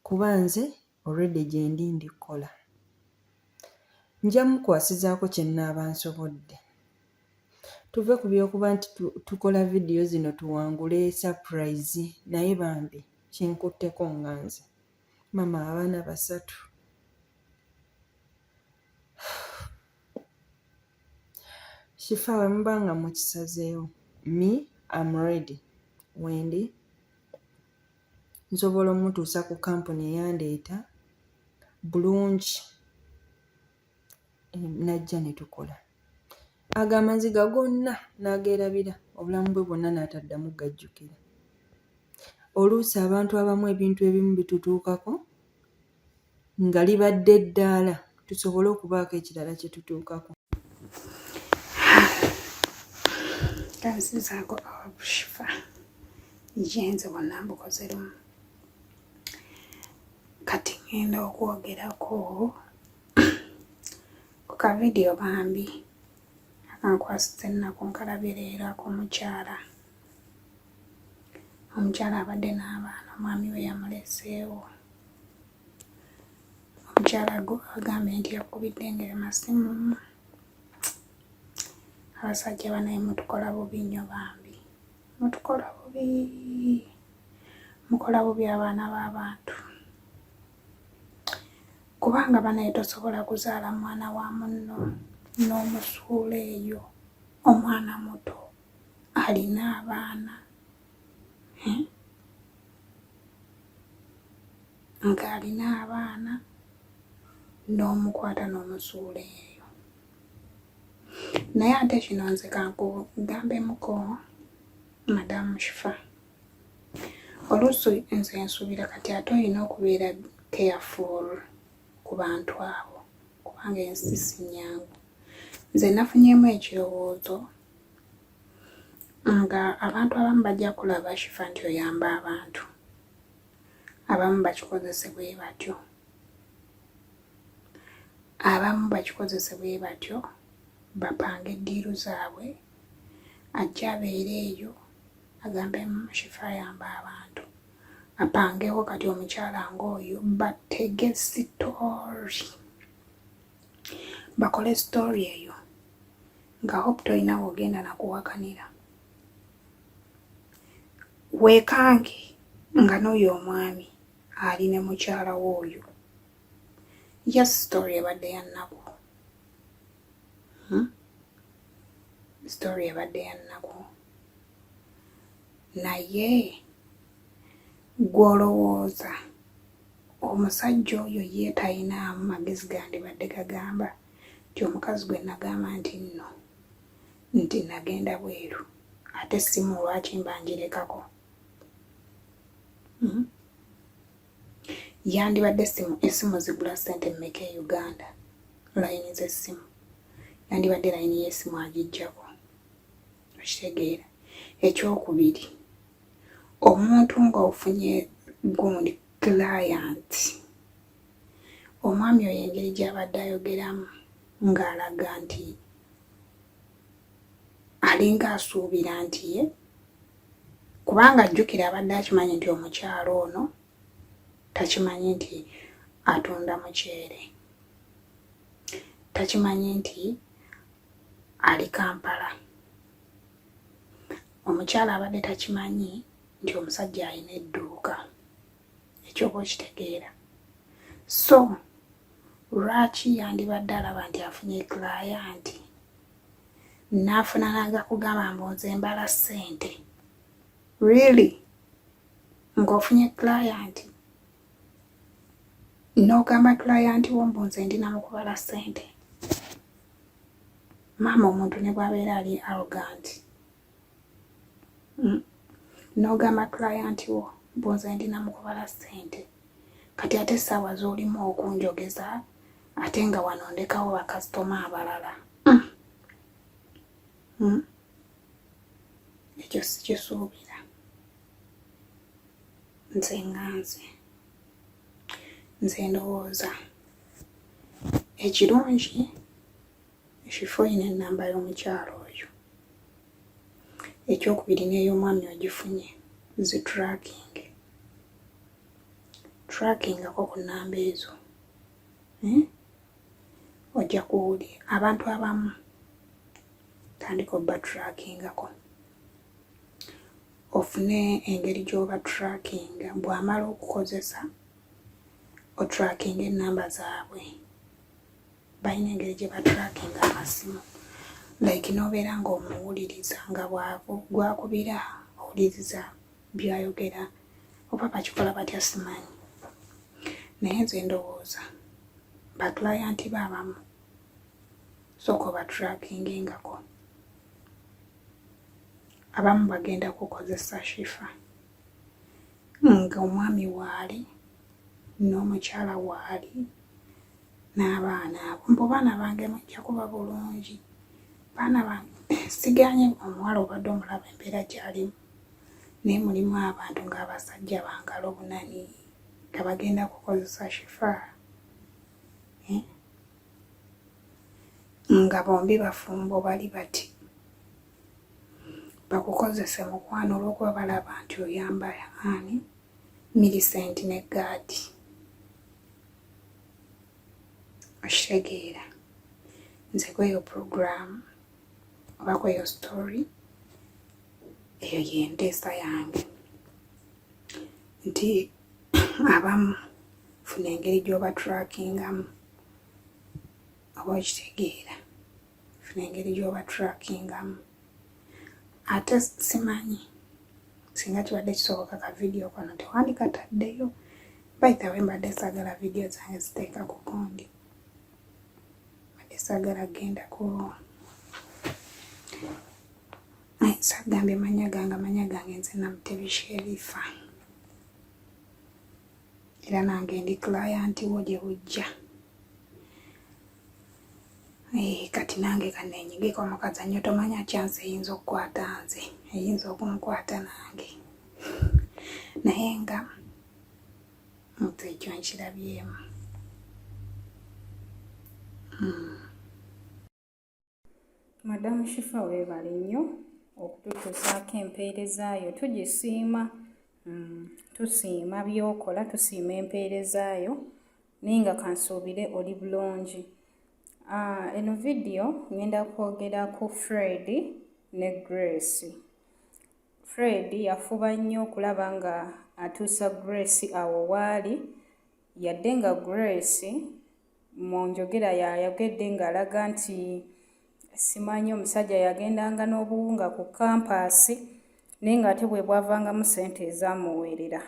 Kuba nze already gyendi ndi kukola. Nja mukwasizaako kye nnaaba nsobodde. Tuve ku by'okuba nti tukola vidiyo zino tuwangule surprise naye bambi kinkutteko nga nze. Maama abaana basatu. Shifa bwe muba nga mukisazeewo me am ready wendi nsobola omutuusa ku kampuni eyandeeta bulungi najja ne tukola. Ago amaziga gonna n'ageerabira obulamu bwe bwonna n'ataddamu gajjukira. Oluusi abantu abamu ebintu ebimu bitutuukako nga libadde eddaala tusobole okubaako ekirala kye tutuukako. Kanzizaako Shifa gyenze bwonna mbukoze lumu. Kati ngenda okwogerako ku ka vidiyo bambi akankwasiza ennaku nkalabye leero ak'omukyala. Omukyala abadde n'abaana omwami we yamuleseewo. Omukyala agambye nti yakubidde ng'amasimu. Abasajja banaye mutukola bubi nnyo bambi, mutukola bubi, mukola bubi abaana b'abantu. Kubanga banaye tosobola kuzaala mwana wa munno n'omusuula eyo omwana muto alina abaana eh? Ng'alina abaana n'omukwata n'omusuula eyo. Naye ate kino nze kankugambemuko Madamu Shifa, oluusi nze nsuubira kati ate olina okubeera careful ku bantu abo kubanga ensi si nnyangu. Nze nafunyeemu ekirowoozo nga abantu abamu bajja kulaba Shifa nti oyamba abantu, abamu bakikozese bwe batyo, abamu bakikozese bwe batyo bapange eddiiru zaabwe ajje abeere eyo agambe Shifa ayamba abantu apangewo kati omukyala ng'oyo batege sitori bakole sitori eyo nga Hope tolina wogenda nakuwakanira weekange nga n'oyo omwami ali ne mukyala we oyo. Yes, story ebadde ya nnaku. Hmm? Story ebadde ya nnaku. Naye gw'olowooza omusajja oyo ye talinaamu magezi gandibadde gagamba nti omukazi gwe nagamba nti nno nti nagenda bweru ate essimu lwaki mba ngirekako? Hmm? Yandibadde essimu essimu zigula ssente mmeka e Uganda? Layini z'essimu yandibadde layini y'essimu agiggyako, okitegeera? Ekyokubiri, omuntu ng'ofunye gundi client, omwami oyo engeri gy'abadde ayogeramu ng'alaga nti alinga asuubira nti ye kubanga ajjukira abadde akimanyi nti omukyala ono takimanyi nti atunda muceere, takimanyi nti ali Kampala. Omukyala abadde takimanyi nti omusajja alina edduuka, ekyo oba okitegeera. So lwaki yandibadde alaba nti afunye client n'afuna n'agakugamba mbu nze mbala ssente? Really? Ng'ofunye client n'ogamba client wo mbu nze ndi na mu kubala ssente? Maama, omuntu ne bw'abeera ali arrogant, N'ogamba client wo mbu nze ndi na mu kubala ssente, kati ate essaawa z'olimu okunjogeza ate nga wano ndekawo bakasitoma abalala. Ekyo sikisuubira nze nga nze. Nze ndowooza ekirungi ekifo olina ennamba y'omukyala oyo. Ekyokubiri n'ey'omwami ogifunye zi tracking. Trackingako ku nnamba ezo. Eh? Ojja kuwulira abantu abamu tandika obba trackingako. Ofune engeri gy'oba trackinga bw'amala okukozesa otrackinga ennamba zaabwe. Balina engeri gye batrackinga amasimu like n'obeera ng'omuwuliriza nga gwakubira owuliriza by'ayogera oba bakikola batya simanyi naye nze ndowooza baclienti be abamu sooka obatrackingingako abamu bagenda kukozesa Shifa nga omwami waali n'omukyala waali n'abaana abo mbu baana bange mujja kuba bulungi baana bange siganye omuwala obadde omulaba embeera gy'alimu naye mulimu abantu ng'abasajja bangalo bunani nga bagenda kukozesa Shifa eh? Nga bombi bafumbo bali bati bakukozese mukwano olw'okuba balaba nti oyamba ani Millicent ne Gaadi okitegeera nze kweyo program oba kweyo story eyo yenteesa yange nti abamu funa engeri gy'oba trackingamu oba okitegeera funa engeri gy'oba trackingamu ate simanyi singa kibadde kisoboka ka vidiyo kano tewandikataddeyo. By the way, mbadde saagala vidiyo zange ziteeka ku gundi, mbadde saagala genda ku sagambye manya gange. Amanya gange nze Namutebi Sherifa, era nange ndi client wo gye bujja. Eh, kati nange kanenyigeko mu kazannyo, tomanya chance eyinza okukwata nze eyinza okunkwata nange, naye nga nze ekyo nkirabyemu. Madamu Shifa, weebale nnyo okututuusaako empeereza yo, tugisiima. Tusiima by'okola, tusiima empeereza yo, naye nga kansuubire oli bulungi. Eno vidiyo ngenda kwogera ku Fred ne Grace. Fred yafuba nnyo okulaba nga atuusa Grace awo waali, yadde nga Grace mu njogera yayogedde ng'alaga nti simanyi omusajja yagendanga n'obuwunga ku campus, naye ng'ate bwe bwavangamu ssente ezaamuweerera.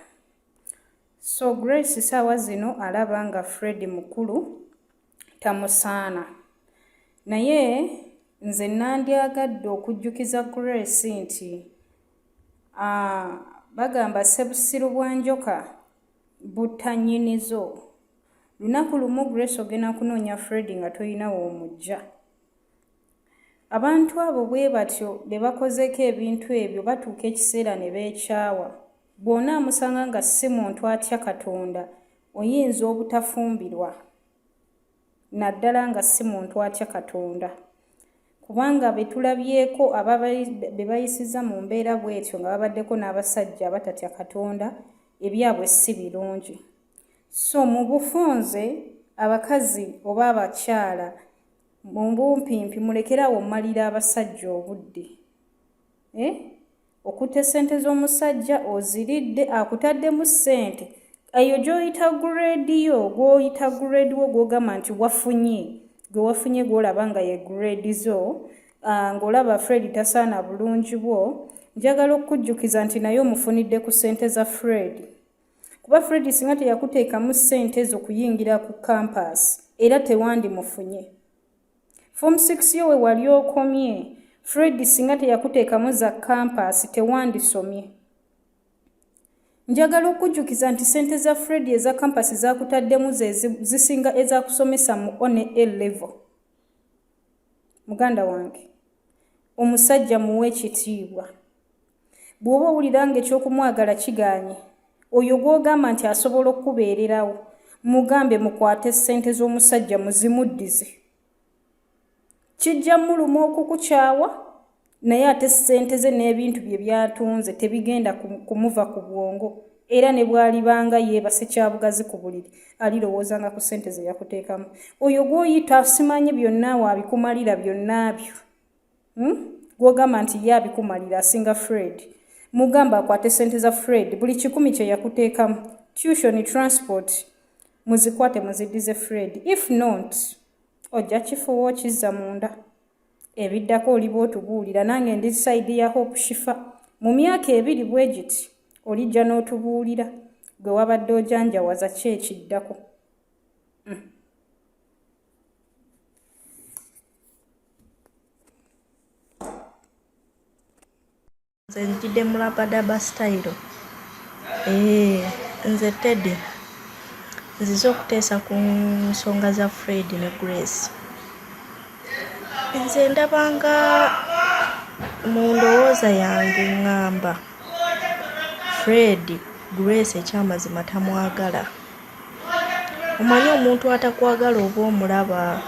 So Grace saawa zino alaba nga Fred mukulu tamusaana, naye nze nandyagadde okujjukiza Grace nti bagamba ssebusiru bwa njoka butta nnyinizo. Lunaku lumu Grace ogenda kunoonya Fred nga toyina w'omujja. Abantu abo bwe batyo be bakozeeko ebintu ebyo batuuka ekiseera ne beekyawa. Bw'onaamusanga nga si muntu atya Katonda, oyinza obutafumbirwa, naddala nga si muntu atya Katonda, kubanga be tulabyeko be bayisizza mu mbeera bw'etyo nga babaddeko n'abasajja abatatya Katonda, ebyabwe si birungi. So mu bufunze, abakazi oba abakyala mu bumpimpi mulekere awo mmalira abasajja obudde, eh? Okutte ssente z'omusajja oziridde, akutaddemu ssente eyo gy'oyita grade yo, gw'oyita grade wo, gw'ogamba nti wafunye, gwe wafunye, gw'olaba nga ye grade zo, ng'olaba Fred tasaana bulungi bwo. Njagala okukujjukiza nti naye omufunidde ku ssente za Fred, kuba Fred singa teyakuteekamu ssente ezo kuyingira ku campus era tewandimufunye. Form 6 yo we wali okomye, Fred singa teyakuteekamu za campus tewandisomye. Njagala okujjukiza nti ssente za Fred eza campus zakutaddemu ze zisinga ezakusomesa mu O ne A level. Muganda wange, omusajja muwe ekitiibwa. Bw'oba owulira nga ekyokumwagala kiganye, oyo gw'ogamba nti asobola okukubeererawo. Mugambe mukwate ssente z'omusajja muzimuddize. Kijja muluma okukukyawa naye ate ssente ze n'ebintu bye by'atunze tebigenda kumuva ku bwongo era ne bw'alibanga yeebase kyabugazi ku buliri alirowoozanga ku ssente ze yakuteekamu. Oyo gw'oyita simanyi byonna waabikumalira byonna byo. Gw'ogamba nti ye abikumalira asinga Fred. Mugambe akwate ssente za Fred buli 100 kye yakuteekamu, tuition, transport muzikwate muziddize Fred. If not, ojja kifuuwa okizza munda. Ebiddako oliba otubuulira. Nange ndi side ya Hope Shifa. Mu myaka 2 bwe giti olijja n'otubuulira gwe wabadde ojanjawaza ki ekiddako. Nze njidde mu rabadaba sitayiro. Nze Teddy nzize okuteesa ku nsonga za Fred ne Grace. Nze ndabanga mu ndowooza yange ŋŋamba Fred Grace ekyamazima tamwagala. Omanyi omuntu atakwagala oba omulaba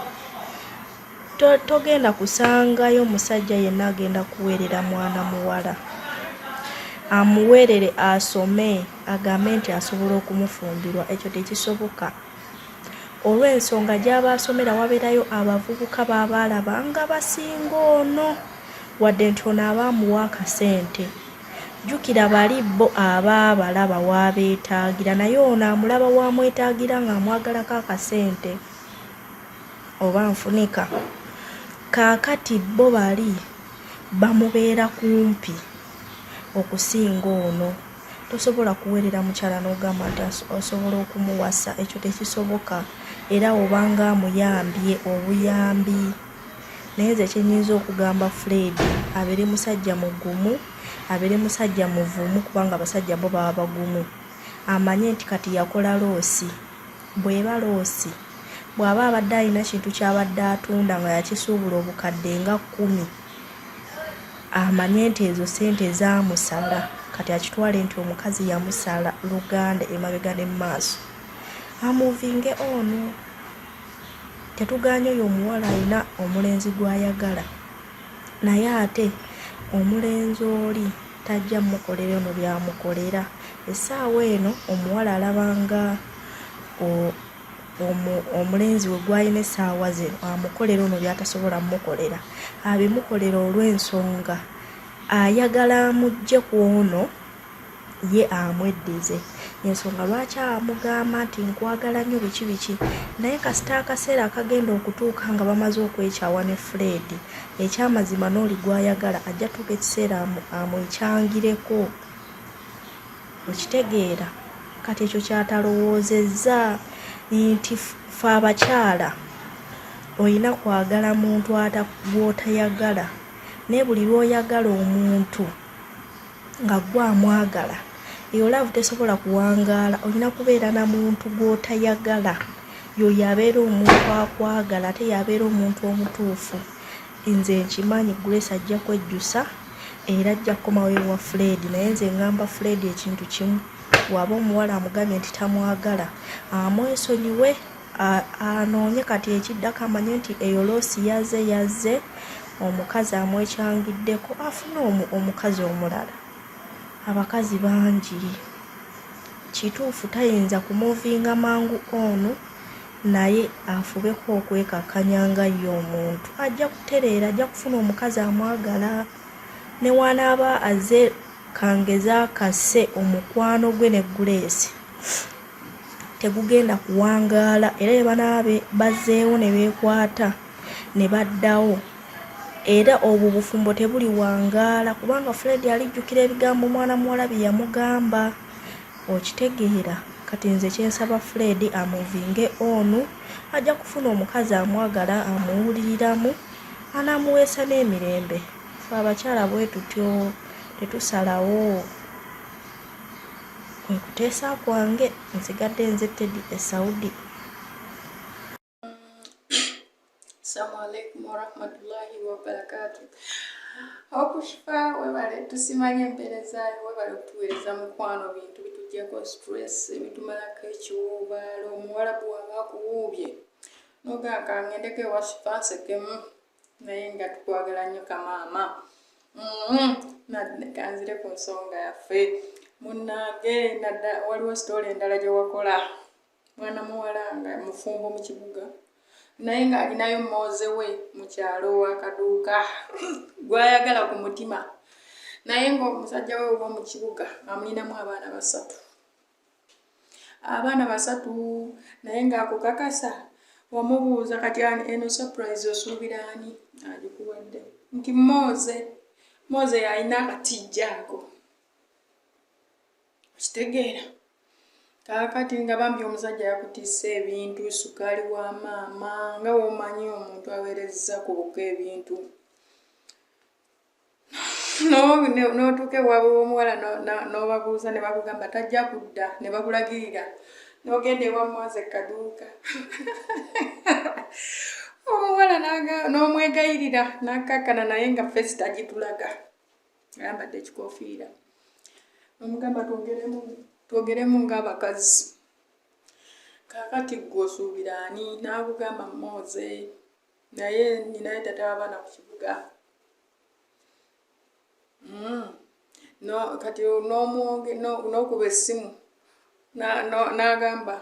togenda kusangayo musajja yenna agenda kuweerera mwana muwala amuweerere asome agambe nti asobola okumufumbirwa ekyo tekisoboka olw'ensonga gy'aba asomera wabeerayo abavubuka b'aba alaba nga basinga ono wadde nti ono aba amuwa akasente jjukira bali bo aba abalaba w'abeetaagira naye ono amulaba w'amwetaagira ng'amwagalako akasente oba nfunika. Kaakati bo bali bamubeera kumpi okusinga ono. Tosobola kuweerera mukyala n'ogamba nti osobola okumuwasa, ekyo tekisoboka era obanga amuyambye obuyambi. Naye nze kye nnyinza okugamba Fred abeere musajja mugumu, abeere musajja muvumu kubanga abasajja bo baba bagumu. Amanye nti kati yakola loosi. Bw'eba loosi, bw'aba abadde alina kintu ky'abadde atunda nga yakisuubula obukadde nga kkumi, amanye nti ezo ssente zaamusala kati akitwale nti omukazi yamusala luganda emabega ne mu maaso. Amuuvinge on. Tetugaanye oyo omuwala alina omulenzi gw'ayagala naye ate omulenzi oli tajja mukolera ono by'amukolera. Essaawa eno omuwala alaba nga omulenzi we gw'alina essaawa zino amukolera ono by'atasobola mukolera. Abimukolera olw'ensonga ayagala amuggye ku ono ye amweddize. Y'ensonga lwaki amugamba nti nkwagala nnyo biki biki naye kasita akaseera akagenda okutuuka nga bamaze okwekyawa ne Fred ekyamazima n'oli gw'ayagala ajja tuuka ekiseera amwekyangireko. Okitegeera? Kati ekyo ky'atalowoozezza nti ffe abakyala olina kwagala muntu gw'otayagala naye buli lw'oyagala omuntu nga ggwe amwagala eyo laavu tesobola kuwangaala olina kubeera na muntu gw'otayagala y'oyo abeera omuntu akwagala ate y'abeera omuntu omutuufu nze nkimanyi Grace ajja kwejjusa era ajja kukomawo ewa Fred naye nze ngamba Fred ekintu kimu waba omuwala amugambye nti tamwagala amwesonyiwe anoonye kati ekiddako amanye nti eyo loosi yaze yazze omukazi amwekyangiddeko afune omukazi omulala abakazi bangi kituufu tayinza kumuvinga mangu onu naye afubeko okwekakkanya nga ye omuntu ajja kutereera ajja kufuna omukazi amwagala ne wanaaba aze kangeze akase omukwano gwe ne guleesi tegugenda kuwangaala era bwe banaaba bazzeewo ne beekwata ne baddawo era obwo obufumbo tebuliwangaala kubanga Fred alijjukira ebigambo mwana muwala bye yamugamba okitegeera kati nze kyensaba Fred amuvinge onu ajja kufuna omukazi amwagala amuwuliriramu anaamuweesa n'emirembe fe abakyala bwe tutyo tetusalawo Kwe kuteesa kwange nsigadde nze Teddy e Saudi. Assalamu alaikum warahmatullahi wabarakatuh. Hope Shifa webale tusimanye empeerezaayo webale kutuweereza mukwano bintu bitujjako stress ebitumalako ekiwuubaalo omuwalabu waba akuwuubye nogamba kangendeko ewa Shifa nsekemu naye nga tukwagala nnyo kamaama mm-hmm. kanzire ku nsonga yaffe munnange waliwo sitoola endala gye wakola mwana muwala nga mufumbo mu kibuga naye ng'alinayo mooze we mu kyalo w'akaduuka gw'ayagala ku mutima naye ng'omusajja we ow'omu kibuga amulinamu abaana basatu abaana basatu naye ng'akukakasa wamubuuza kati eno surprise osuubira ani agikuwadde nti mooze mooze yalina akatijja ako okitegeera Kaakati nga bambi omusajja yakutisse ebintu, sukaali wa maama, nga womanyi omuntu aweerezza ku buko ebintu. N'otuuka ewaabwe w'omuwala n'obabuuza ne bakugamba tajja kudda ne bakulagirira n'ogenda ewa Mwaze kaduuka. Omuwala n'omwegayirira n'akkakkana naye nga ffeesi tagitulaga. Ayambadde ekikoofiira. Omugamba twogeremu twogeremu ng'abakazi. Kaakati ggwe osuubira ani? N'akugamba Moze naye ninaye taata w'abaana ku kibuga. Mm. No, kati n'omwoge n'okuba essimu n'agamba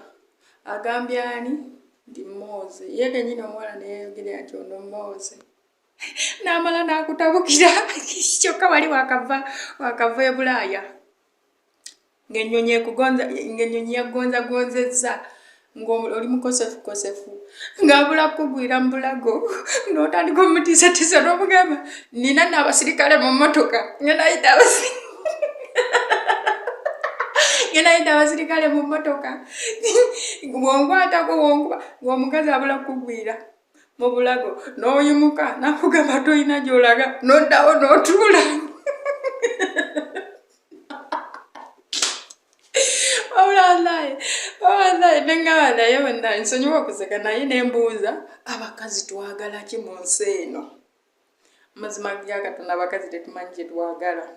agambye ani nti Moze ye kennyini omuwala ne yeeyogerera nti ono Moze. N'amala n'akutabukira kyokka wali wakava wakava e Bulaaya ng'ennyonyi ekugonza ng'ennyonyi yakugonzagonzezza ng'oli mukosefukosefu ng'abula kukugwira mu bulago n'otandika omutiisatiisa n'omugamba nina nno abasirikale mu mmotoka ngenda yita ngenda yita abasirikale mu mmotoka bw'onkwatako bw'onkuba ng'omukazi abula kukugwira mu bulago n'oyimuka nakugamba tolina gy'olaga n'oddawo n'otuula wabula wallahi wallahi nengamba naye bonna nsonyiwa okuseka naye nembuuza abakazi twagala ki mu nsi eno amazima ga katonda abakazi tetumanyi kye twagala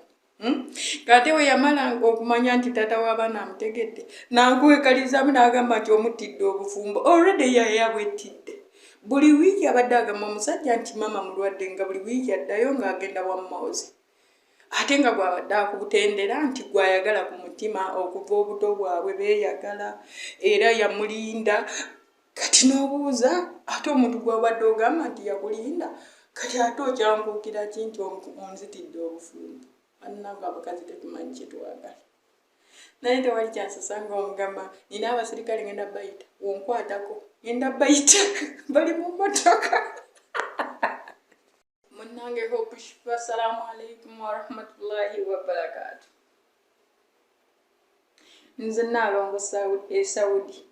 Hmm? Kate we yamala okumanya nti taata w'abaana amutegedde n'akwekalizaamu n'agamba nti omuttidde obufumbo already yaye yabwettidde buli wiiki abadde agamba omusajja nti maama mulwadde nga buli wiiki addayo ng'agenda wa Moze ate nga gwabadde akutendera nti gwayagala ku mutima okuva obuto bwabwe beeyagala era yamulinda kati n'obuuza ate omuntu gw'obadde ogamba nti yakulinda kati ate okyankuukira ki nti onzitidde obufumbo bannange abakazi tetumanyi kye twagala naye tewali kyansasa nga omugamba nina abasirikale ngenda bayita wonkwatako ngenda bayita bali mu mmotoka Munnange Hope Shifa, assalamu alaikum warahmatullahi wabarakatu. Nze Nnaalongo e Saudi.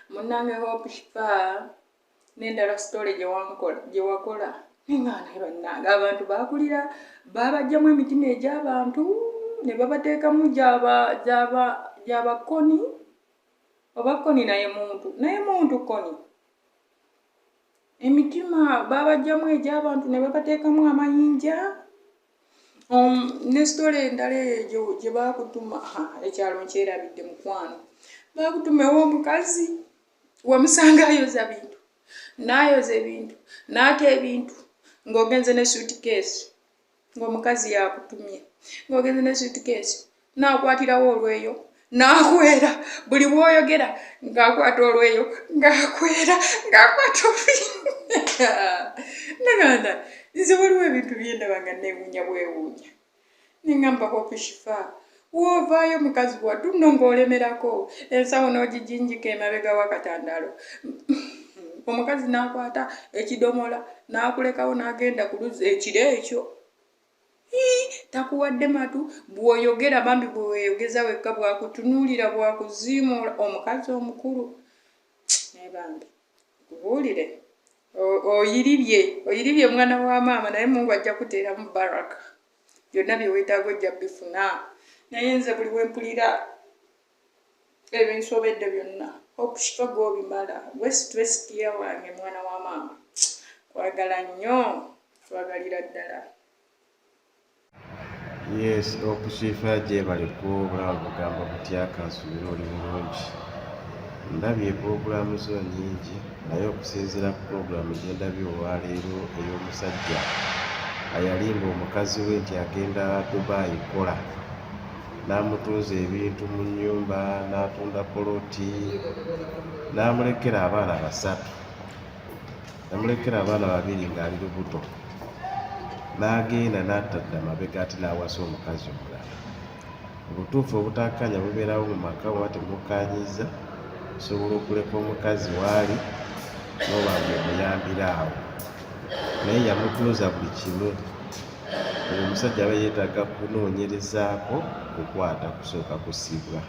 Munnange Hope Shifa n'endala sitole gye wakola nga naye bannange abantu baakulira baabajjamu emitima egy'abantu ne babateekamu gyaba koni oba koni naye muntu naye muntu koni Emitima baabajjamu egy'abantu ne babateekamu amayinja. Um, ne sitole endala eyo gye baakutuma ekyalo nkyerabidde mukwano. Baakutuma ew'omukazi wamusanga ayoza bintu n'ayoza ebintu n'ata ebintu ng'ogenze ne suitcase. ng'omukazi yakutumye ng'ogenze ne suitcase n'akwatirawo olweyo n'akwera buli bw'oyogera ng'akwata olweyo ng'akwera ng'akwata olweyo naganda nze waliwo ebintu byendaba nga neewuunya bwewuunya nengamba Hope Shifa woovaayo mukazi wattu nno ng'olemerako ensawo n'ogijinjika emabega w'akatandaalo omukazi n'akwata ekidomola n'akulekawo n'agenda ku luzzi ekiro ekyo takuwadde matu bw'oyogera bambi bweweyogeza wekka bwakutunuulira bwakuziimuula omukazi omukulu naye bambi nkubuulire oyiribye oyiribye mwana wa maama naye mungu ajja kuteeramu baraka byonna bye weetaaga ojja bifuna naye nze buli wempulira ebinsobedde byonna okushifa gwobimala gwe stress kiya wange mwana wa maama kwagala nnyo twagalira ddala. Yes, Hope Shifa gyebaleko obulaba bugamba butya kansubire oli bulungi. Ndabye pulogulaamu zo nnyingi naye okusinziira ku pulogulaamu gye ndabye olwaleero ey'omusajja ayalimba omukazi we nti agenda Dubai kukola n'amutunza ebintu mu nnyumba n'atunda poloti n'amulekera abaana basatu namulekera abaana babiri ng'ali lubuto n'agenda n'atadda mabega ate n'awasa omukazi omulala. Obutuufu obutakkaanya bubeerawo mu maka oba temukkaanyizza osobola okuleka omukazi waali n'oba ng'omuyambira awo naye yamutunza buli kimu. Oyo omusajja aba yeetaaga kunoonyerezaako kukwata kusooka kusibwa.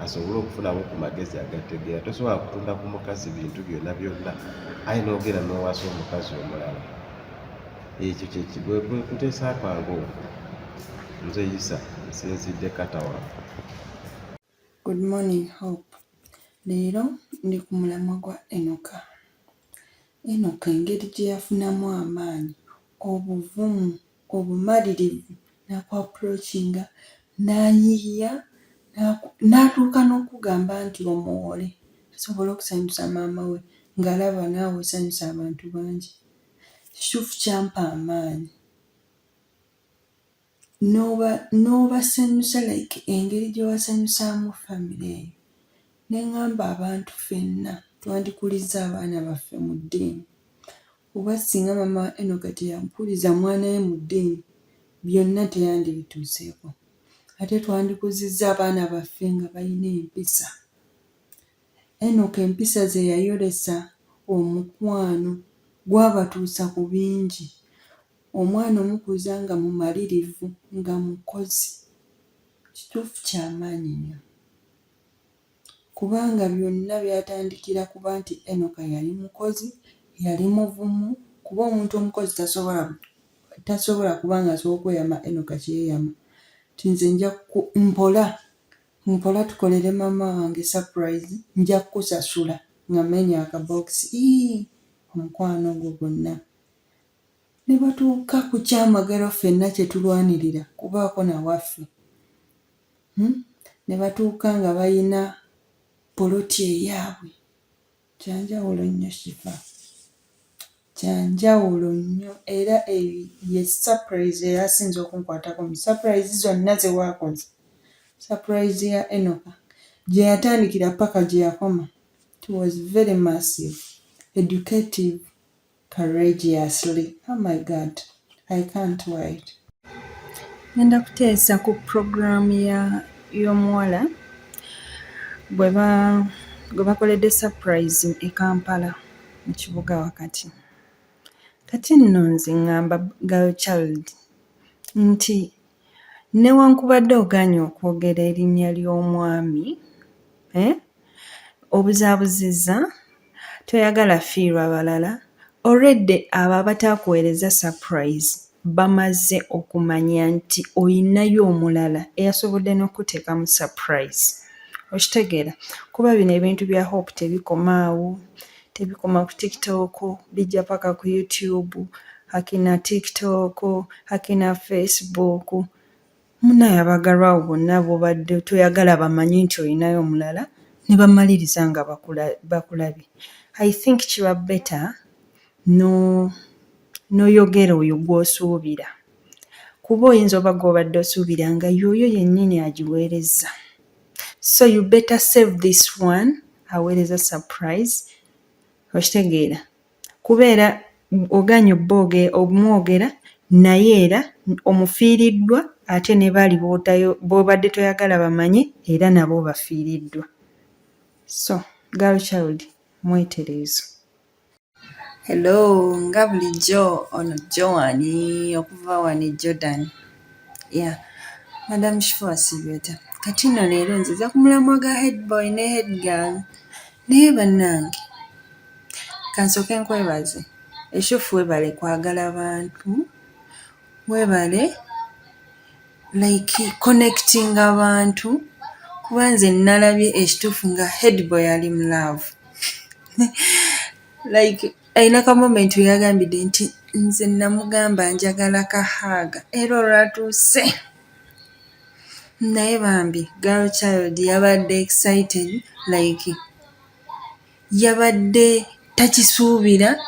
asobole okufunamu ku magezi agategeera. Tosobola kutunda ku mukazi bintu byonna byonna aye n'ogenda n'owasa omukazi omulala. Ekyo kyekigwe kuteesa kwange okwo. Nze Isa nsinzidde Katawa. Good morning Hope. Leero ndi ku mulamwa gwa Enoka. Enoka engeri gye yafunamu amaanyi, obuvumu, obumalirivu n'aku approachinga n'ayiiya n'atuuka n'okugamba nti omuwole asobole okusanyusa maama we ng'alaba naawe osanyusa abantu bangi. Ekituufu kyampa amaanyi n'obasanyusa like engeri gye wasanyusaamu famire eyo ne ŋŋamba abantu ffenna twandikulizza abaana baffe mu ddiini. Kuba singa maama wa Enoka teyakuliza mwana we mu ddiini, byonna teyandibituuseeko. Ate twandikuzizza abaana baffe nga balina empisa. Enoka empisa ze yayolesa, omukwano, gwabatuusa ku bingi. Omwana omukuza nga mumalirivu, nga mukozi, kituufu kya maanyi nnyo. Kubanga byonna byatandikira kuba nti Enoka yali mukozi, yali muvumu, kuba omuntu omukozi tasobola tasobola kuba nga asobola okweyama Enoka kye yeeyama nti nze nja mpola mpola tukolere maama wange surprise nja kukusasula nga menya akabokisi ii omukwano ogwo gwonna ne batuuka ku kyamagero ffenna kye tulwanirira kubaako na waffe. Hmm? Ne batuuka nga balina poloti eyaabwe. Kyanjawulo nnyo Shifa. Kyanjawulo nnyo era eyo ye surprise eyasinze okunkwatako mu surprise zonna ze waakoze. Surprise ya Enoka gye yatandikira paka gye yakoma. It was very massive, educative. Courageously oh my God I can't wait. Ngenda kuteesa ku pulogulaamu ya y'omuwala gwe ba gwe bakoledde surprise e Kampala mu kibuga wakati. Kati nno nze ŋŋamba girl child nti newankubadde ogaanye okwogera erinnya ly'omwami, eh, obuzaabuzizza, toyagala fiirwa balala, already abo abataakuweerezza surprise bamaze okumanya nti oyinayo omulala eyasobodde n'okukuteekamu surprise. Okitegeera? Kuba bino ebintu bya Hope tebikoma awo, tebikoma ku TikTok, bijja paka ku YouTube, akina TikTok, akina Facebook. Munaye abagalwa bo bonna bobadde toyagala bamanye nti olinayo omulala ne bamaliriza nga bakulabye. I think kiba better no noyogera oyo gw'osuubira kuba oyinza oba gw'obadde osuubira nga y'oyo yennyini agiweerezza. So you better save this one aweereza surprise okitegeera kuba era ogaanye obmwogera naye era omufiiriddwa ate ne bali b'obadde toyagala bamanye era nabo obafiiriddwa. So girl child mwetereeze. Hello nga bulijjo ono Joan okuva wano e Jordan. Yeah, Madam Shifa wasiibye otya? Kati nno leero nziza ku mulamwa gwa head boy ne head girl. Naye bannange kansooke nkwebaze ekituufu weebale kwagala bantu, weebale like connecting abantu kuba nze nalabye ekituufu nga head boy ali mu love like alina ka moment we yagambidde nti nze namugamba njagala ka hug era olwatuuse. Naye bambi girl child yabadde excited like yabadde takisuubira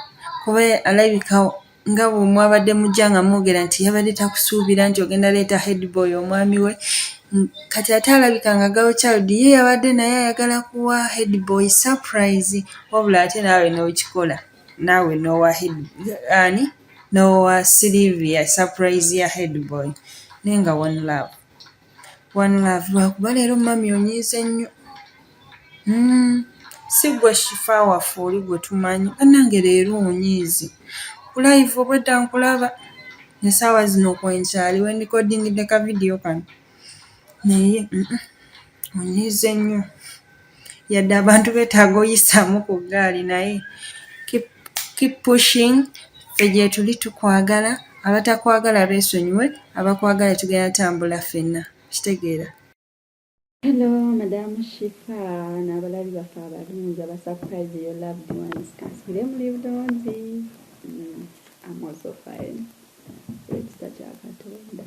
kuba alabika nga bwe mwabadde mujja nga mwogera nti yabadde takusuubira nti ogenda leeta headboy omwami we kati ate alabika nga girl child ye yabadde naye ayagala kuwa headboy surprise wabula ate naawe n'okikola naawe n'owa ani n'owa Sylvia surprise ya headboy naye nga one love one love lwakuba leero mummy onyiize nnyo si ggwe Shifa waffe oli gwe tumanyi bannange leero onyiize ku live obwedda nkulaba essaawa zino kwenkyali we ndikodingidde ka vidiyo kano naye onyiize nnyo yadde abantu beetaaga oyisaamu ku ggaali naye keep, keep pushing ffe gyetuli tukwagala abatakwagala beesonyiwe abakwagala tugenda tambula ffenna kitegeera. Hello, Madam Shifa n'abalabi baffe abalungi aba surprise your loved ones. Kansubire muli bulungi. I'm also fine. Ekisa kya Katonda.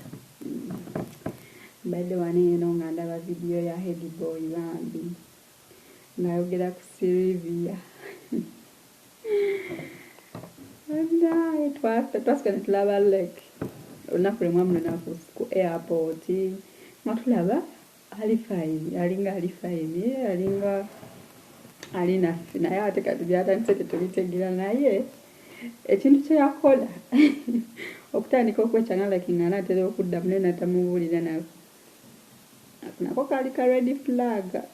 Mbadde wano eno nga ndaba vidiyo ya Headboy bambi ng'ayogera ku Sylvia. Naye twasooka ne tulaba like olunaku lwe mwamunona ku airport nga tulaba ali fine, alinga ali fine, alinga ali naffe naye ate kati byatandise tetubitegeera naye ekintu kye yakola okutandika okwekyanga like nga anaatera okuddamu naye n'atamubuulira nako nako kaali ka red flag.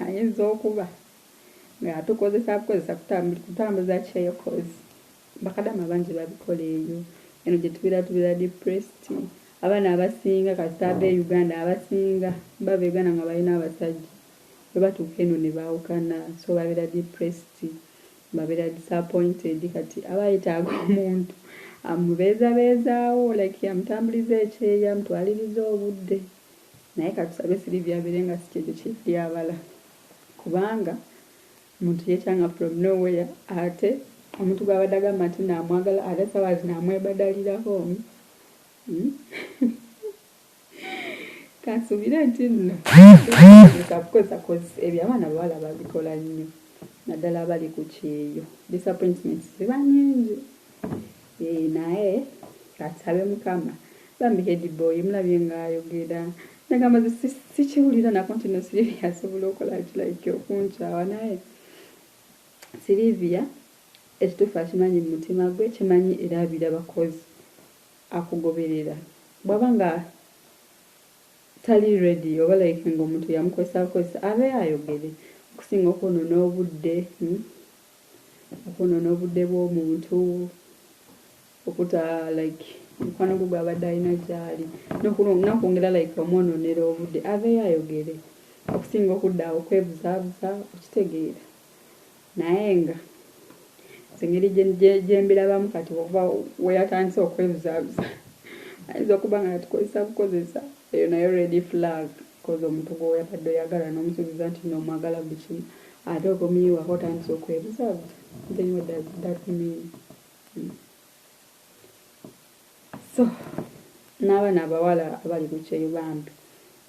Ayinza okuba ng'atukozesa bukozesa kutambuza kyeyo cause bakadama bangi babikola eyo eno gye tubeera tubeera depressed. Abaana abasinga kasita ava e Uganda abasinga bava e Uganda nga balina abasajja bwe batuuka eno ne baawukana so babeera depressed babeera disappointed kati aba yeetaaga omuntu amubeezabeezaawo like amutambuliza ekyeyo amutwaliriza obudde naye katusabe Sylvia abeere nga si kyekyo kye yali abala kubanga omuntu yeekyanga from nowhere ate omuntu gw'abadde agamba nti naamwagala ate essaawa zino amwebadalirako. Kansuubire nti nno bukozesa cause ebyo abaana bawala babikola nnyo naddala abali ku kyeyo disappointments ziba nnyingi naye katusabe Mukama bambi Headboy mulabye ng'ayogera nagamba nze sikiwulira nako nti no Sylvia asobola okukola ki like okunkyawa naye Sylvia ekituufu akimanyi mu mutima gwe kimanyi era abiraba cause akugoberera bw'aba nga tali ready oba like ng'omuntu yamukozesa bukozesa abeeyo ayogere okusinga okwonoona obudde okwonoona obudde bw'omuntu okuta like omukwano gwe gw'abadde alina gy'ali n'okwongera like omwonoonera obudde aveeyo ayogere okusinga okudda awo okwebuzaabuza okitegeera naye nga nze engeri gye mbirabamu kati okuva we yatandise okwebuzaabuza ayinza okuba nga yatukozesa bukozesa eyo nayo red flag cause omuntu gw'oyabadde oyagala n'omusuubiza nti n'omwagala buli kimu ate okomyewo otandise okwebuzaabuza then what does that mean? So n'abaana abawala abali ku kyeyo bambi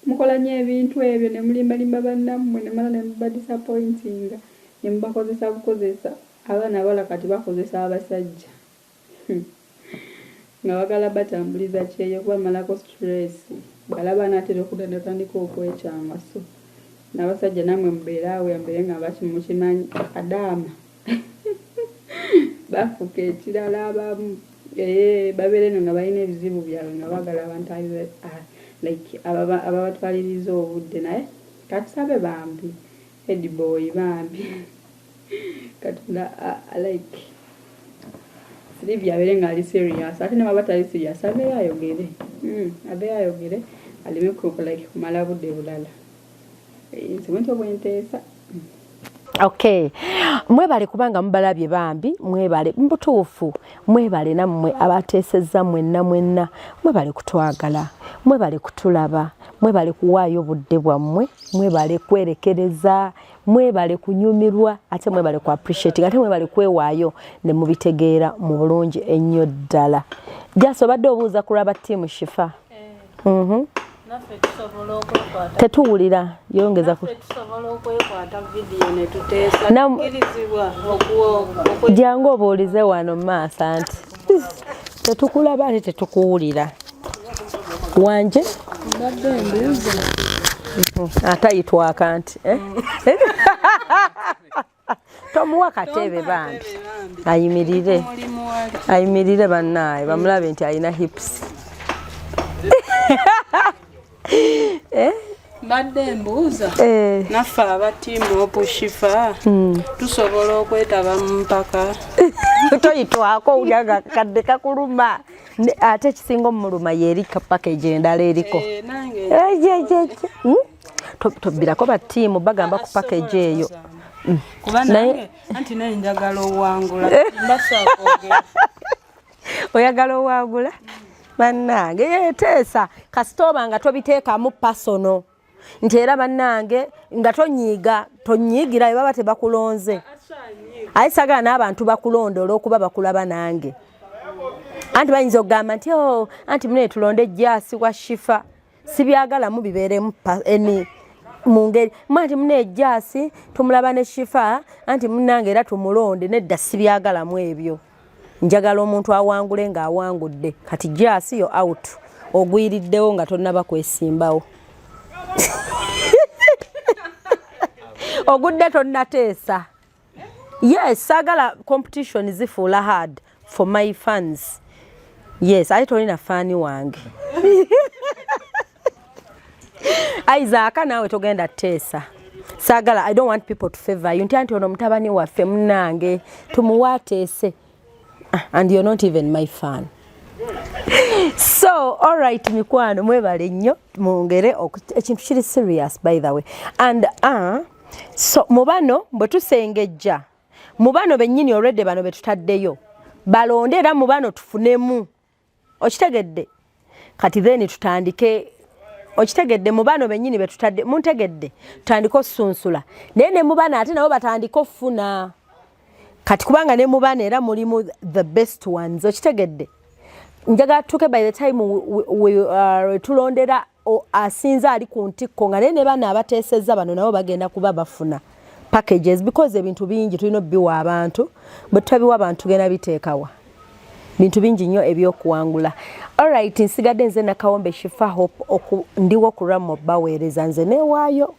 mukola nnyo ebintu ebyo ne mulimbalimba bannammwe ne mala ne mubadisappointinga ne mubakozesa bukozesa abaana abawala kati bakozesa abasajja nga bagala batambuliza kyeyo kubamalako stress bw'alaba anaatera okudda n'atandika okwekyanga so n'abasajja nammwe mubeere awo mubeere nga mukimanyi akadaama bafuuka ekirala abamu babeera eno nga balina ebizibu byabwe nga baagala abantu like ababatwaliriza obudde naye katusabe bambi Headboy bambi Katonda like Sylvia abeere ng'ali serious ate ne bw'aba tali serious aveeyo ayogere aveeyo ayogere aleme like kumala budde bulala nze bwentyo bwe nteesa. Okay, mwebale kubanga mubalabye bambi, mwebale mubutuufu, mwebale nammwe abateesezza mwenna mwenna, mwebale kutwagala, mwebale kutulaba, mwebale kuwaayo budde bwammwe, mwebale kwerekereza, mwebale kunyumirwa, ate mwebale ku appreciating, ate mwebale kwewaayo ne mubitegeera mu bulungi ennyo ddala. Jasi obadde obuuza ku lwaba ttiimu Shifa. Tetuwulira, yongeza ku jangu obuulize wano mu maaso anti tetukulaba ate tetukuwulira. Wanje atayitwaka nti eh? Tomuwa katebe bambi, ayimirire, ayimirire bannaaye bamulabe nti alina hips. Eh? Mbadde mbuuza, eh. Naffe aba tiimu opushifa tusobola okwetaba mu mpaka? Toyitwako, owulira nga kadde kakuluma, ate ekisinga omuluma yeeri package endala eriko. Eh, Tobbirako ba tiimu bagamba ku package eyo. Kuba nange anti naye njagala owangula. Oyagala owangula bannange, yeteesa kasita oba nga tobiteekamu personal nti era bannange nga tonyiiga, tonyiigira bwe baba tebakulonze. Aye sagala n'abantu bakulonda olw'okuba bakulaba nange, anti bayinza okugamba nti oh, anti mune tulonde Jasi wa Shifa. Sibyagalamu bibeeremu eni mu ngeri mu anti mune Jasi tumulaba ne Shifa, anti munnange era tumulonde. Nedda, sibyagalamu ebyo. Njagala omuntu awangule ng'awangudde. Kati Jasi yo out, ogwiriddewo nga tonnaba kwesimbawo, ogudde tonnateesa. Yes, saagala competition zifuula hard for my fans. Yes, ate tolina fan wange Isaac, naawe togenda teesa. Saagala, I don't want people to favor you nti anti ono mutabani waffe munnange tumuwe ateese. Ah, and you're not even my fan. So alright mikwano, mwebale nnyo, mwongere ekintu kiri serious by the way. And so mu bano bwe tusengejja, mu bano bennyini already bano be tutaddeyo balonde, era mu bano tufunemu, okitegedde? Kati then tutandike, okitegedde? Mu bano bennyini be tutadde, muntegedde? Tutandike osunsula, naye ne mu bano ate nabo batandike okufuna kati, kubanga ne mu bano era mulimu the best ones, okitegedde? Njagala tutuuke by the time tulondera asinze ali ku ntikko, nga naye ne bano abateesezza bano nabo bagenda kuba bafuna packages, because ebintu bingi tulina obiwa abantu. Bwe tutabiwa abantu tugenda biteekawa? Bintu bingi nnyo ebyokuwangula. Alright, nsigadde nze Nakawombe Shifa Hope, ndiwo ku baweereza, nze neewaayo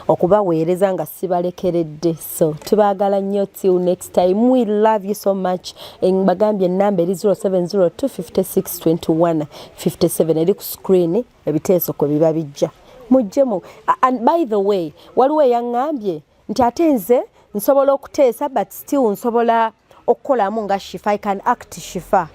okubaweereza nga sibalekeredde. So tubaagala nnyo, till next time, we love you so much. Bagambye enamba eri 0702562157, eri ku screen, ebiteeso kwe biba bijja, mujjemu. And by the way, waliwo eyaŋŋambye nti ate nze nsobola okuteesa but still nsobola okukolamu nga Shifa, I can act Shifa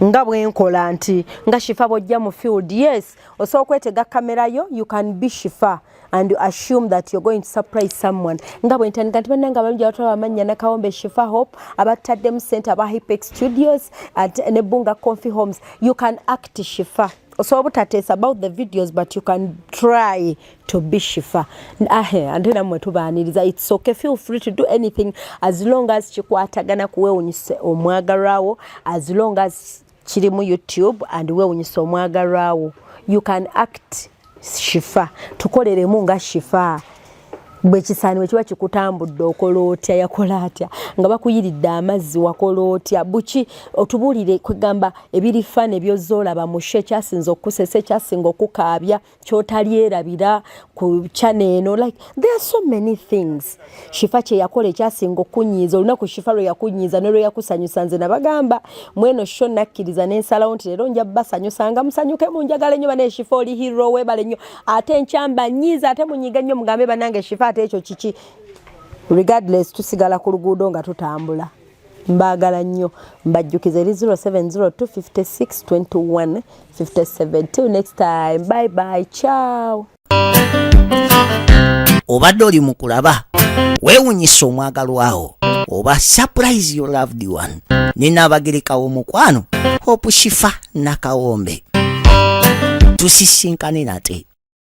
nga bwenkola, nti nga Shifa bwojja mu field. Yes, osobola okwetega kamera yo, you can be Shifa and you assume that you're going to surprise someone, nga bwe ntandika nti bannange abalungi abatwala amannya Nakawombe Shifa Hope, abataddemu sente aba Hypex Studios at ne Bunga Comfy Homes. You can act Shifa, osobola obutateesa about the videos, but you can try to be Shifa. Ahe, ate nammwe tubaaniriza, it's okay, feel free to do anything as long as kikwatagana kuwewunyisa omwagalwawo, as long as kiri mu YouTube and wewunyisa omwagalwawo. You can act Shifa, tukoleremu nga Shifa bwe kisaani bwe kiba kikutambudde, okola otya? Yakola atya nga bakuyiridde amazzi? Wakola otya? Buki otubuulire, kwegamba ebiri fun ebyozoolaba mushe, ekyasinza okukusesa, ekyasinga okukaabya, kyotalyerabira ku channel eno. Like there are so many things Shifa kye yakola ekyasinga okunyiiza, olunaku Shifa lwe yakunyiiza ne lwe yakusanyusa. Nze nabagamba mweno show nakkiriza nensalawo nti leero nja basanyusa nga musanyuke, munjagala ennyo banaye. Shifa oli hero, weebale nnyo. Ate nkyamba nyiiza, ate munyiige nnyo, mugambe bannange Shifa ate ekyo kiki? Regardless, tusigala ku luguudo nga tutambula. Mbaagala nnyo, mbajjukiza eri 0702562157. Till next time, bye bye, ciao. Obadde oli mu kulaba weewunyisa omwagalwawo oba surprise your loved one ne Naabagerekawo omukwano Hope Shifa Nakawombe. Tusisinkane nate.